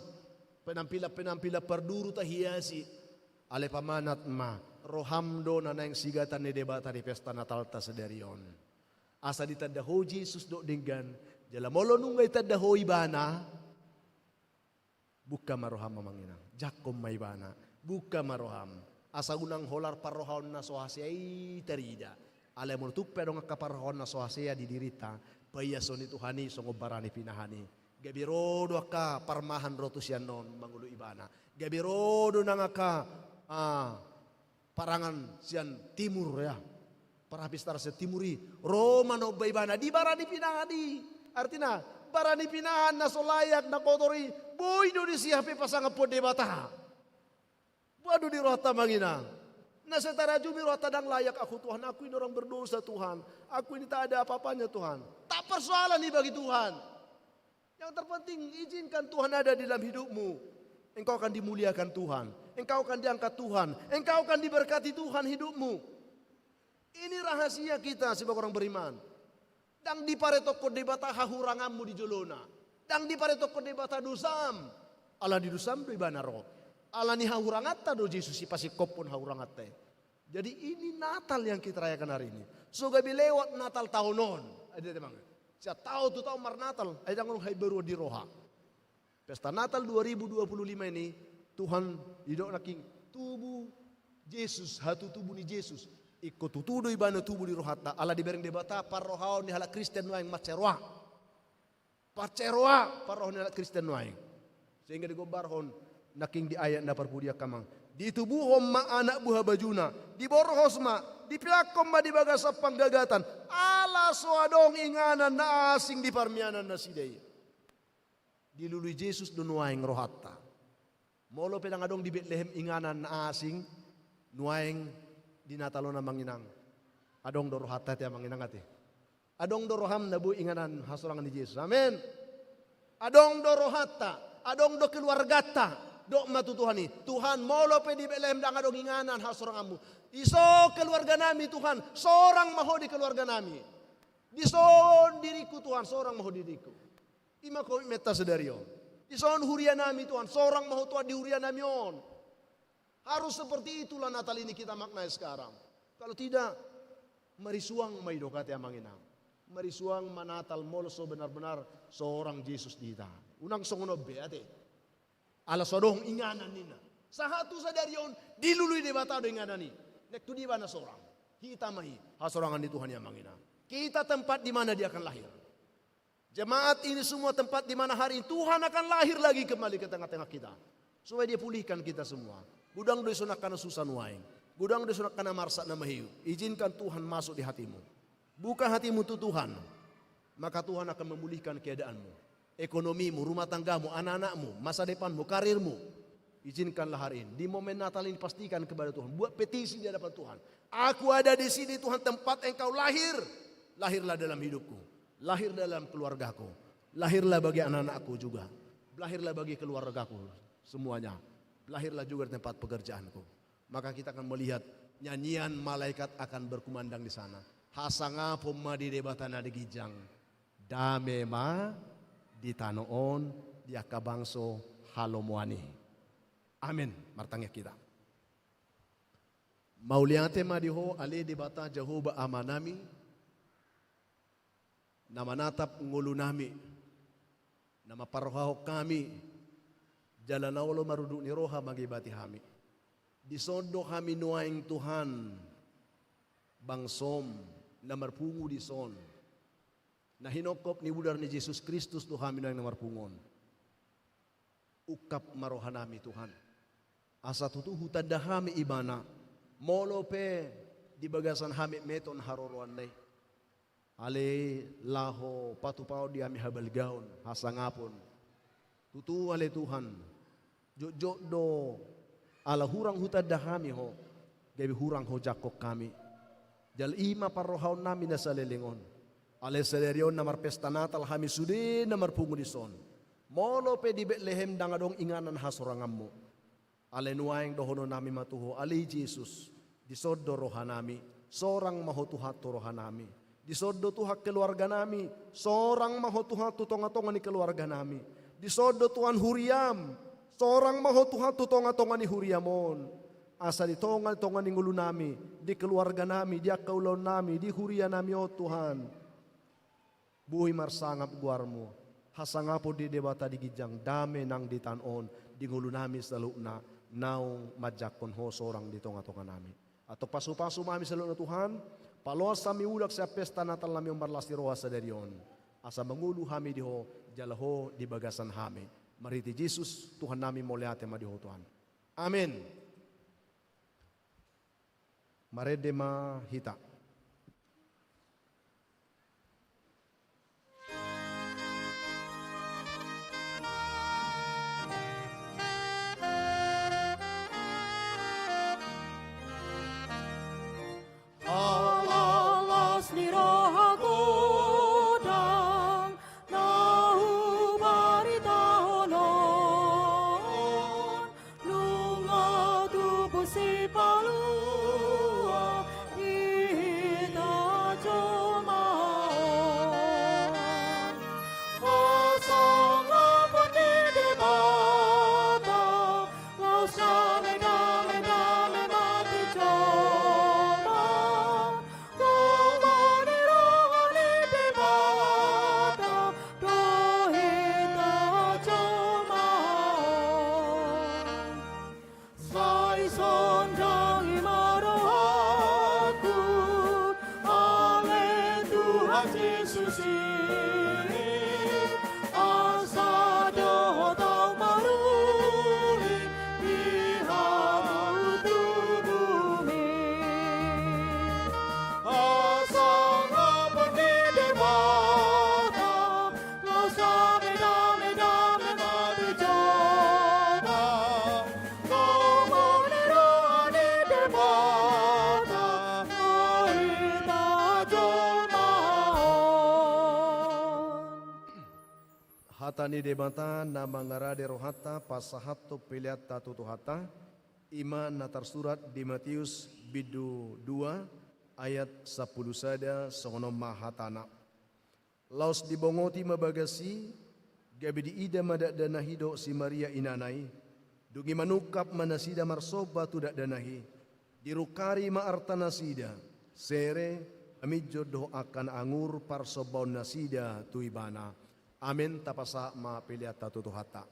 Penampilan-penampilan parduru tahiasi. Alai pamanat ma, roham do na naeng sigatan ni Debata di pesta Natalta sadari on. Asa ditanda ho Jesus dohot denggan. Jala molo nunga ditanda ho ibana, buka ma roham, amang inang. Jangkon ma ibana. Buka ma roham. Asa unang holan parrohaon na so hasea i tarida. Alai molo tung pe adong angka parrohaon na so hasea di dirinta, paiason ni Tuhan i songon barani pinahan i. Gabe ro do angka parmahan ro tu sian on mangolu ibana. Gabe ro do nang angka, ah, parangan sian timur, ya. Parapistara sian timur i. Ro manomba ibana di barani pinahan i. Artina, barani pinahan na so layak, na kotor i, boi do disi hape pasangaphon Debata. Boha do di rohanta, amang inang? Na sai tarajumi rohanta, ndang layak aku, Tuhan. Aku ini orang berdosa, Tuhan. Aku ini tak ada apa-apanya, Tuhan. Tak persoalan i bagi Tuhan. Yang terpenting, izinkan Tuhan ada di dalam hidupmu. Engkau akan dimuliakan Tuhan. Engkau akan diangkat Tuhan. Engkau akan diberkati Tuhan hidupmu. Ini rahasia kita sebagai orang beriman. Ndang diparetokkon Debata hahuranganmu di jolona. Ndang diparetokkon Debata dosam. Ala ni dosam do ibana ro. Ala ni hahuranganta do Jesus i pasingkophon hahuranganta i. Jadi ini Natal yang kita rayakan hari ini. So gabe lewat Natal taon on. Ate amang. Sian taon tu taon marnatal. Ai ndang adong haimbaruan di roha. Pesta Natal dua ribu dua puluh lima ini, Tuhan didok nangkin tubu Jesus, hatutubu ni Jesus. Ingkon tutu do ibana tubu di rohanta. Ala dibereng Debata parrohaon ni halak Kristen nuaeng mansai roa. Pansai roa parrohaon ni halak Kristen nuaeng. Sehingga digombarhon nangkin di ayat na parpudi, angka amang. Ditubuhon ma anak buha bajuna, diborhos ma, dipeakhon ma di bagasan panggagatan, ala so adong inganan na asing di parmianan nasida i. Dilului Jesus do nuaeng rohanta. Molo pe ndang adong di Betlehem inganan na asing, nuaeng di Natal on, amang inang, adong do rohanta ate, amang inang ate. Adong do rohamna boi inganan hasorangan ni Jesus. Amen. Adong do rohanta, adong do keluarganta. Dok ma tu Tuhan i, Tuhan, molo pe di Betlehem ndang adong inganan hasoranganmu, dison keluarga nami, Tuhan, sorang ma Ho di keluarga nami. Dison diringku, Tuhan, sorang ma Ho di diringku. I ma komitmenta sadari on. Dison huria nami, Tuhan, sorang ma Ho, Tuhan, di huria nami on. Harus seperti itulah Natal ini kita maknai sekarang. Kalau tidak, marisuang ma i, dok ate, amang inang. Marisuang ma Natal molo so benar-benar sorang Jesus di hita. Unang songon on be ate. Ala so adong inganan ninna. Sahat tu sadari on, dilului Debata do inganan i. Naeng tu dia ibana sorang? Hita ma i hasorangan ni Tuhan i, amang inang. Kita tempat di mana Dia akan lahir. Jemaat ini semua tempat di mana hari ini Tuhan akan lahir lagi kembali ke tengah-tengah kita. Supaya Dia pulihkan kita semua. Godang do dison angka na susah nuaeng. Godang do dison angka na marsak, na mahiut. Izinkan Tuhan masuk di hatimu. Buka hatimu tu Tuhan. Maka Tuhan akan memulihkan keadaanmu, ekonomimu, rumah tanggamu, anak-anakmu, masa depanmu, karirmu. Izinkanlah hari ini, di momen Natal ini, pastikan kepada Tuhan. Buat petisi di hadapan Tuhan. Aku ada di sini, Tuhan, tempat Engkau lahir. Lahirlah dalam hidupku. Lahir dalam keluargaku. Lahirlah bagi anak-anakku juga. Lahirlah bagi keluargaku semuanya. Lahirlah juga di tempat pekerjaanku. Maka kita akan melihat nyanyian malaikat akan berkumandang di sana. Hasangapon ma di Debata na di ginjang. Dame ma di tano on di angka bangso halomoan i. Amen. Martangiang hita. Mauliate ma di Ho ale Debata Jahowa Amanami, na manatap ngolunami, na mamparrohahon hami, jala na olo marudut ni roha mangibati hami. Dison do hami nuaeng Tuhan, bangsom na marpungu dison, na hinongkop ni mudar ni Jesus Kristus do hami nuaeng na marpungu on. Ungkap ma rohanami Tuhan, asa tutu hutanda hami Ibana, molo pe di bagasan hami metmeton haroroanna i. Ale laho patupahon di hami habalgaon, hasangapon. Tutu ale Tuhan, jotjot do ala hurang hutanda hami Ho, gabe hurang Ho jangkon hami. Jala i ma parrohaonnami na saleleng on. Alai sadari on na marpesta Natal hami sude na marpungu dison. Molo pe di Betlehem ndang adong inganan hasoranganmu, alai nuaeng dohononnami ma tu Ho, ale Jesus, dison do rohanami, sorang ma Ho Tuhan tu rohanami. Dison do Tuhan keluarganami, sorang ma Ho Tuhan tu tongatonga ni keluarganami. Dison do Tuhan huriam, sorang ma Ho Tuhan tu tongatonga ni huriam on. Asa di tongatonga ni ngolunami, di keluarganami, di angka ulaonnami, di hurianami on Tuhan, boi marsangap goarmu. Hasangapon di Debata di ginjang, dame nang di tano on, di ngolunami saluhutna, naung manjangkon Ho sorang di tongatonganami. Antong pasupasu ma hami saluhutna Tuhan, paloas hami mulak sian pesta Natalnami on marlas ni roha sadari on, asa mangolu hami di Ho, jala Ho di bagasan hami. Marhite Jesus Tuhannami, mauliate ma di Ho Tuhan. Amen. Marende ma hita. Ala las ni roha godang na hubaritahon on, nunga tubu Sipalua di Hata ni Debata na mangarade rohanta pasahathon peleanta tu Tuhanta, i ma na tarsurat di Matius bindu dua ayat sampulu sada, songon on ma hatana. Laos dibongoti ma bagas i, gabe diida ma dakdanak i dohot si Maria inana i, dung i manungkap ma nasida marsomba tu dakdanak i, dirungkari ma arta nasida, sere, paminjol dohot angka na angur parsombaon nasida tu ibana. Amen. Tapasahat ma peleanta tu Tuhanta.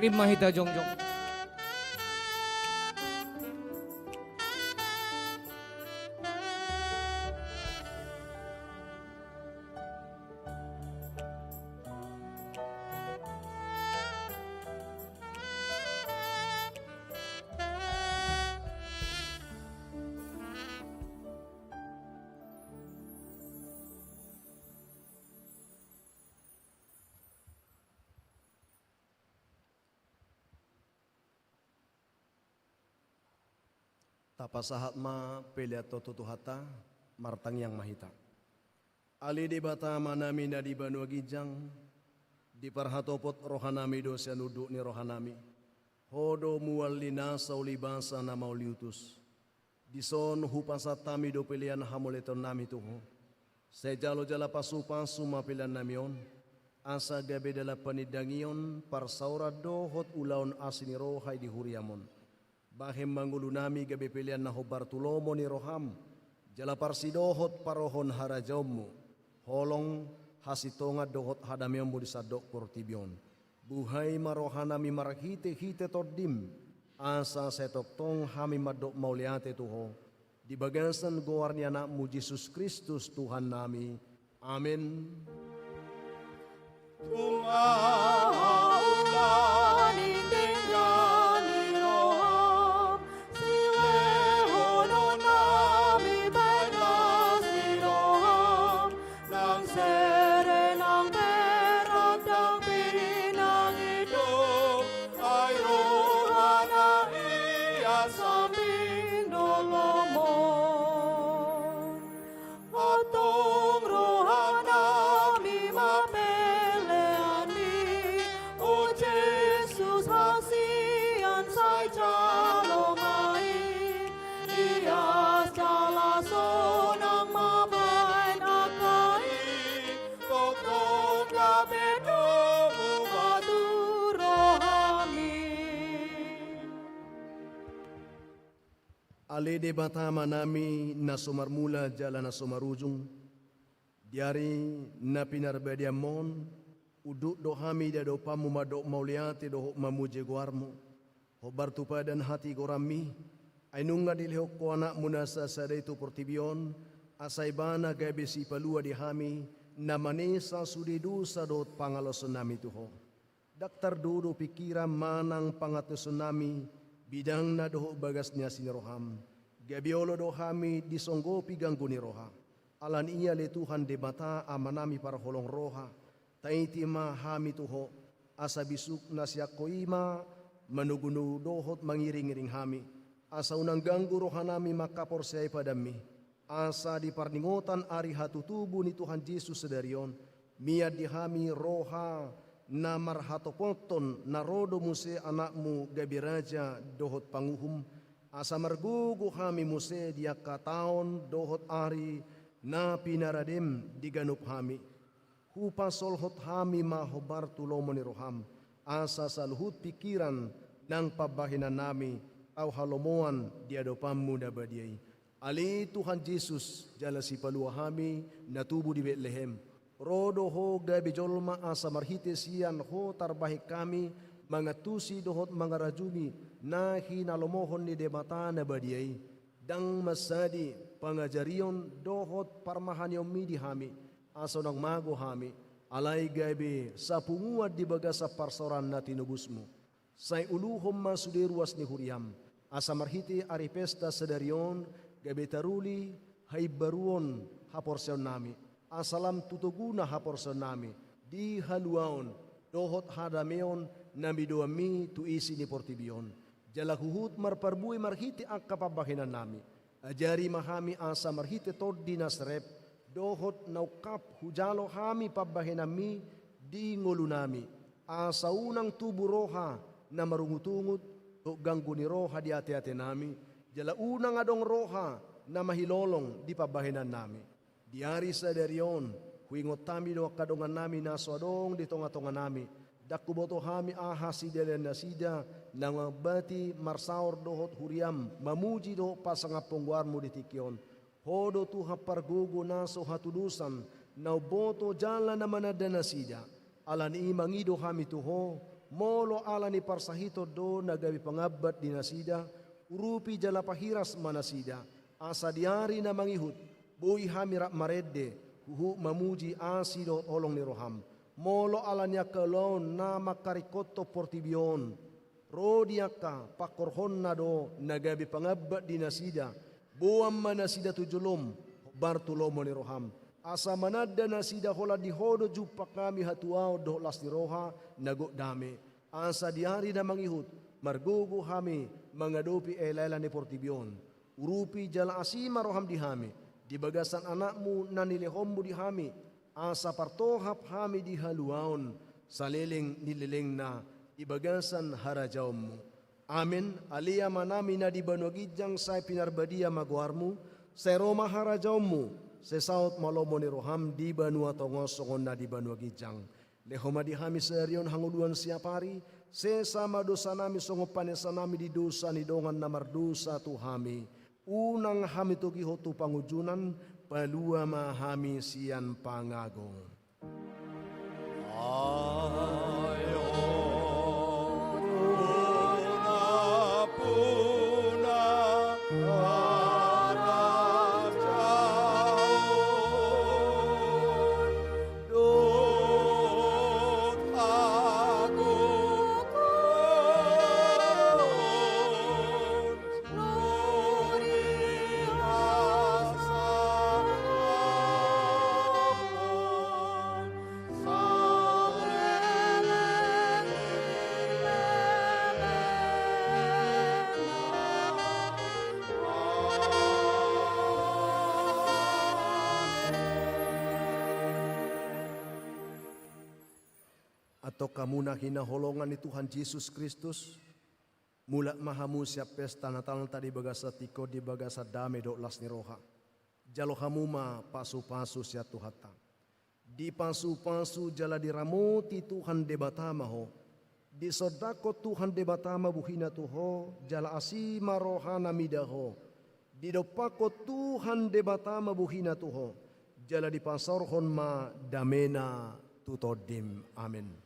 Rap ma hita jongjong. Tapasahat ma pelean tu Tuhanta, martangiang ma hita. Ale Debata Amanami na di banua ginjang, diparhatopot rohanami do sian unduk ni rohanami. Ho do mual ni nasa ulibasa na mauliutus. Dison hupasahat hami do pelean hamauliatennami tu Ho. Sai jalo jala pasupasu ma peleannami on, asa gabe dalan panindangion, parsaoran dohot ulaon asi ni roha i di huriam on. Bahen ma ngolunami gabe pelean na hombar tu lomo ni roham, jala parsidohot parohon harajaonmu, holong, hasintongan dohot hadameonmu di sandok portibi on. Buhai ma rohanami marhitehite Tondim, asa sai tongtong hami mandok mauliate tu Ho, di bagasan goar ni Anakmu Jesus Kristus Tuhannami. Amen. Tumahula ni denggan ni roham, silehononnami bagas ni roham, nang sere nang perak nang pinangido, ai rohana ia sambing dohot lomo. Antong rohanami ma peleanmi, o Jesus hasian sai jalo ma i, ias jala sonang ma bahen angka i, tongtong gabe domu ma tu rohami. Ale Debata Amanami na so marmula jala na so marujung, di ari na pinarbadianmu on, unduk do hami di adopanmu mandok mauliate dohot mamuji goarmu. Hombar tu padan hatigoranmi, ai nunga dilehon Ho Anakmu na sasada i tu portibi on, asa Ibana gabe sipalua di hami, na manesa sude dosa dohot pangalaosonnami tu Ho. Ndang tardodo pingkiran manang pangantusionnami, bidangna dohot bagas ni asi ni roham. Gabe olo do hami disonggopi ganggu ni roha. Ala ni i ale Tuhan Debata Amanami parholong roha, taiti ma hami tu Ho, asa bisuk na sian Ho i ma manogunogu dohot mangiringiring hami, asa unang ganggu rohanami mangkaporseai padanmi, asa di parningotan ari hatutubu ni Tuhan Jesus sadari on, mian di hami roha na marhatopothon na ro do muse Anakmu gabe Raja dohot Panguhum, asa margogo hami muse di angka taon dohot ari na pinaradem di ganup hami. Hupasolhot hami ma hombar tu lomo ni roham, asa saluhut pingkiran nang pambahenannami tau halomoan di adopanmu na badia i. Ale Tuhan Jesus, jala sipalua hami na tubu di Betlehem, ro do Ho gabe jolma asa marhite sian Ho tarbahen hami mangantusi dohot mangarajumi na hinalomohon ni Debata na badia i. Ndang mansadi pangajarion dohot parmahanionmi di hami, asa unang mago hami, alai gabe sapunguan di bagasan parsaoran na tinobusmu. Sai uluhon ma sude ruas ni huriam, asa marhite ari pesta sadari on gabe taruli haimbaruon haporseaonnami, asa lam tu toguna haporseaonnami di haluaon dohot hadameon na nidoanmi tu isi ni portibi on. Jala huhut marparbue marhite angka pambahenannami. Ajari ma hami asa marhite tondi na serep dohot na ungkap hujalo hami pambahenanmi di ngolunami, asa unang tubu roha na marungutungut dohot ganggu ni roha di ateatenami, jala unang adong roha na mahilolong di pambahenannami. Di ari sadari on, huingot hami do angka dongannami na so adong di tongatonganami. Ndang huboto hami aha sidalian nasida na mangambati marsaor dohot huriam, mamuji dohot pasangaphon goarmu di tingki on. Ho do Tuhan pargogo na so hatudosan, na umboto jala na mananda nasida. Ala ni i mangido hami tu Ho, molo ala ni parsahiton do na gabe pangambat di nasida, urupi jala pahiras ma nasida, asa di ari na mangihut, boi hami rap marende, huhut mamuji asi dohot holong ni roham. Molo ala ni angka ulaon na mangkaringkothon portibi on, ro di angka pangkorhonna do na gabe pangambat di nasida, boan ma nasida tu jolom, hombar tu lomo ni roham. Asa mananda nasida holan di Ho do jumpang hami hatuaon dohot las ni roha na gok dame. Asa di ari na mangihut, margogo hami mangadopi elaela ni portibi on. Urupi jala asi ma roham di hami, di bagasan Anakmu na nilehonmu di hami, asa partohap hami di haluaon saleleng ni lelengna di bagasan harajaonmu. Amen. Ale Amanami na di banua ginjang, sai pinarbadia ma goarmu, sai ro ma harajaonmu, sai saut ma lomo ni roham di banua tonga on songon na di banua ginjang. Lehon ma di hami sadari on hangoluan siapari, sesa ma dosanami songon panesanami di dosa ni dongan na mardosa tu hami. Unang hami togihon tu pangunjunan, palua ma hami sian pangago. Antong hamu na hinaholongan ni Tuhan Jesus Kristus, mulak ma hamu sian pesta Natalta di bagasan tingki on di bagasan dame dohot las ni roha. Jalo hamu ma pasupasu sian Tuhanta. Dipasupasu jala diramoti Tuhan Debata ma ho. Disondangkon Tuhan Debata ma buhina tu ho, jala asi ma rohana mida ho. Didompakkon Tuhan Debata ma buhina tu ho, jala dipasaorhon ma damena tu tondim. Amen.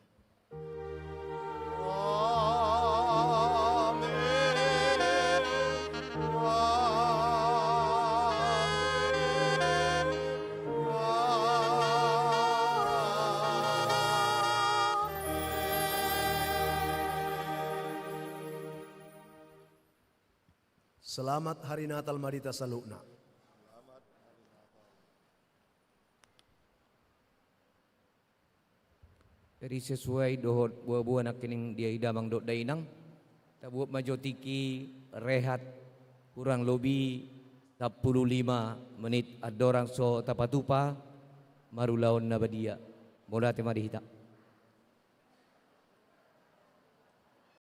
Selamat Hari Natal ma di hita saluhutna. Jadi sesuai dohot boaboa nangkining di damang dohot dainang, tabuat ma jo tingki rehat kurang lobi sampulu lima menit andorang so tapatupa marulaon na badia. Mauliate ma di hita.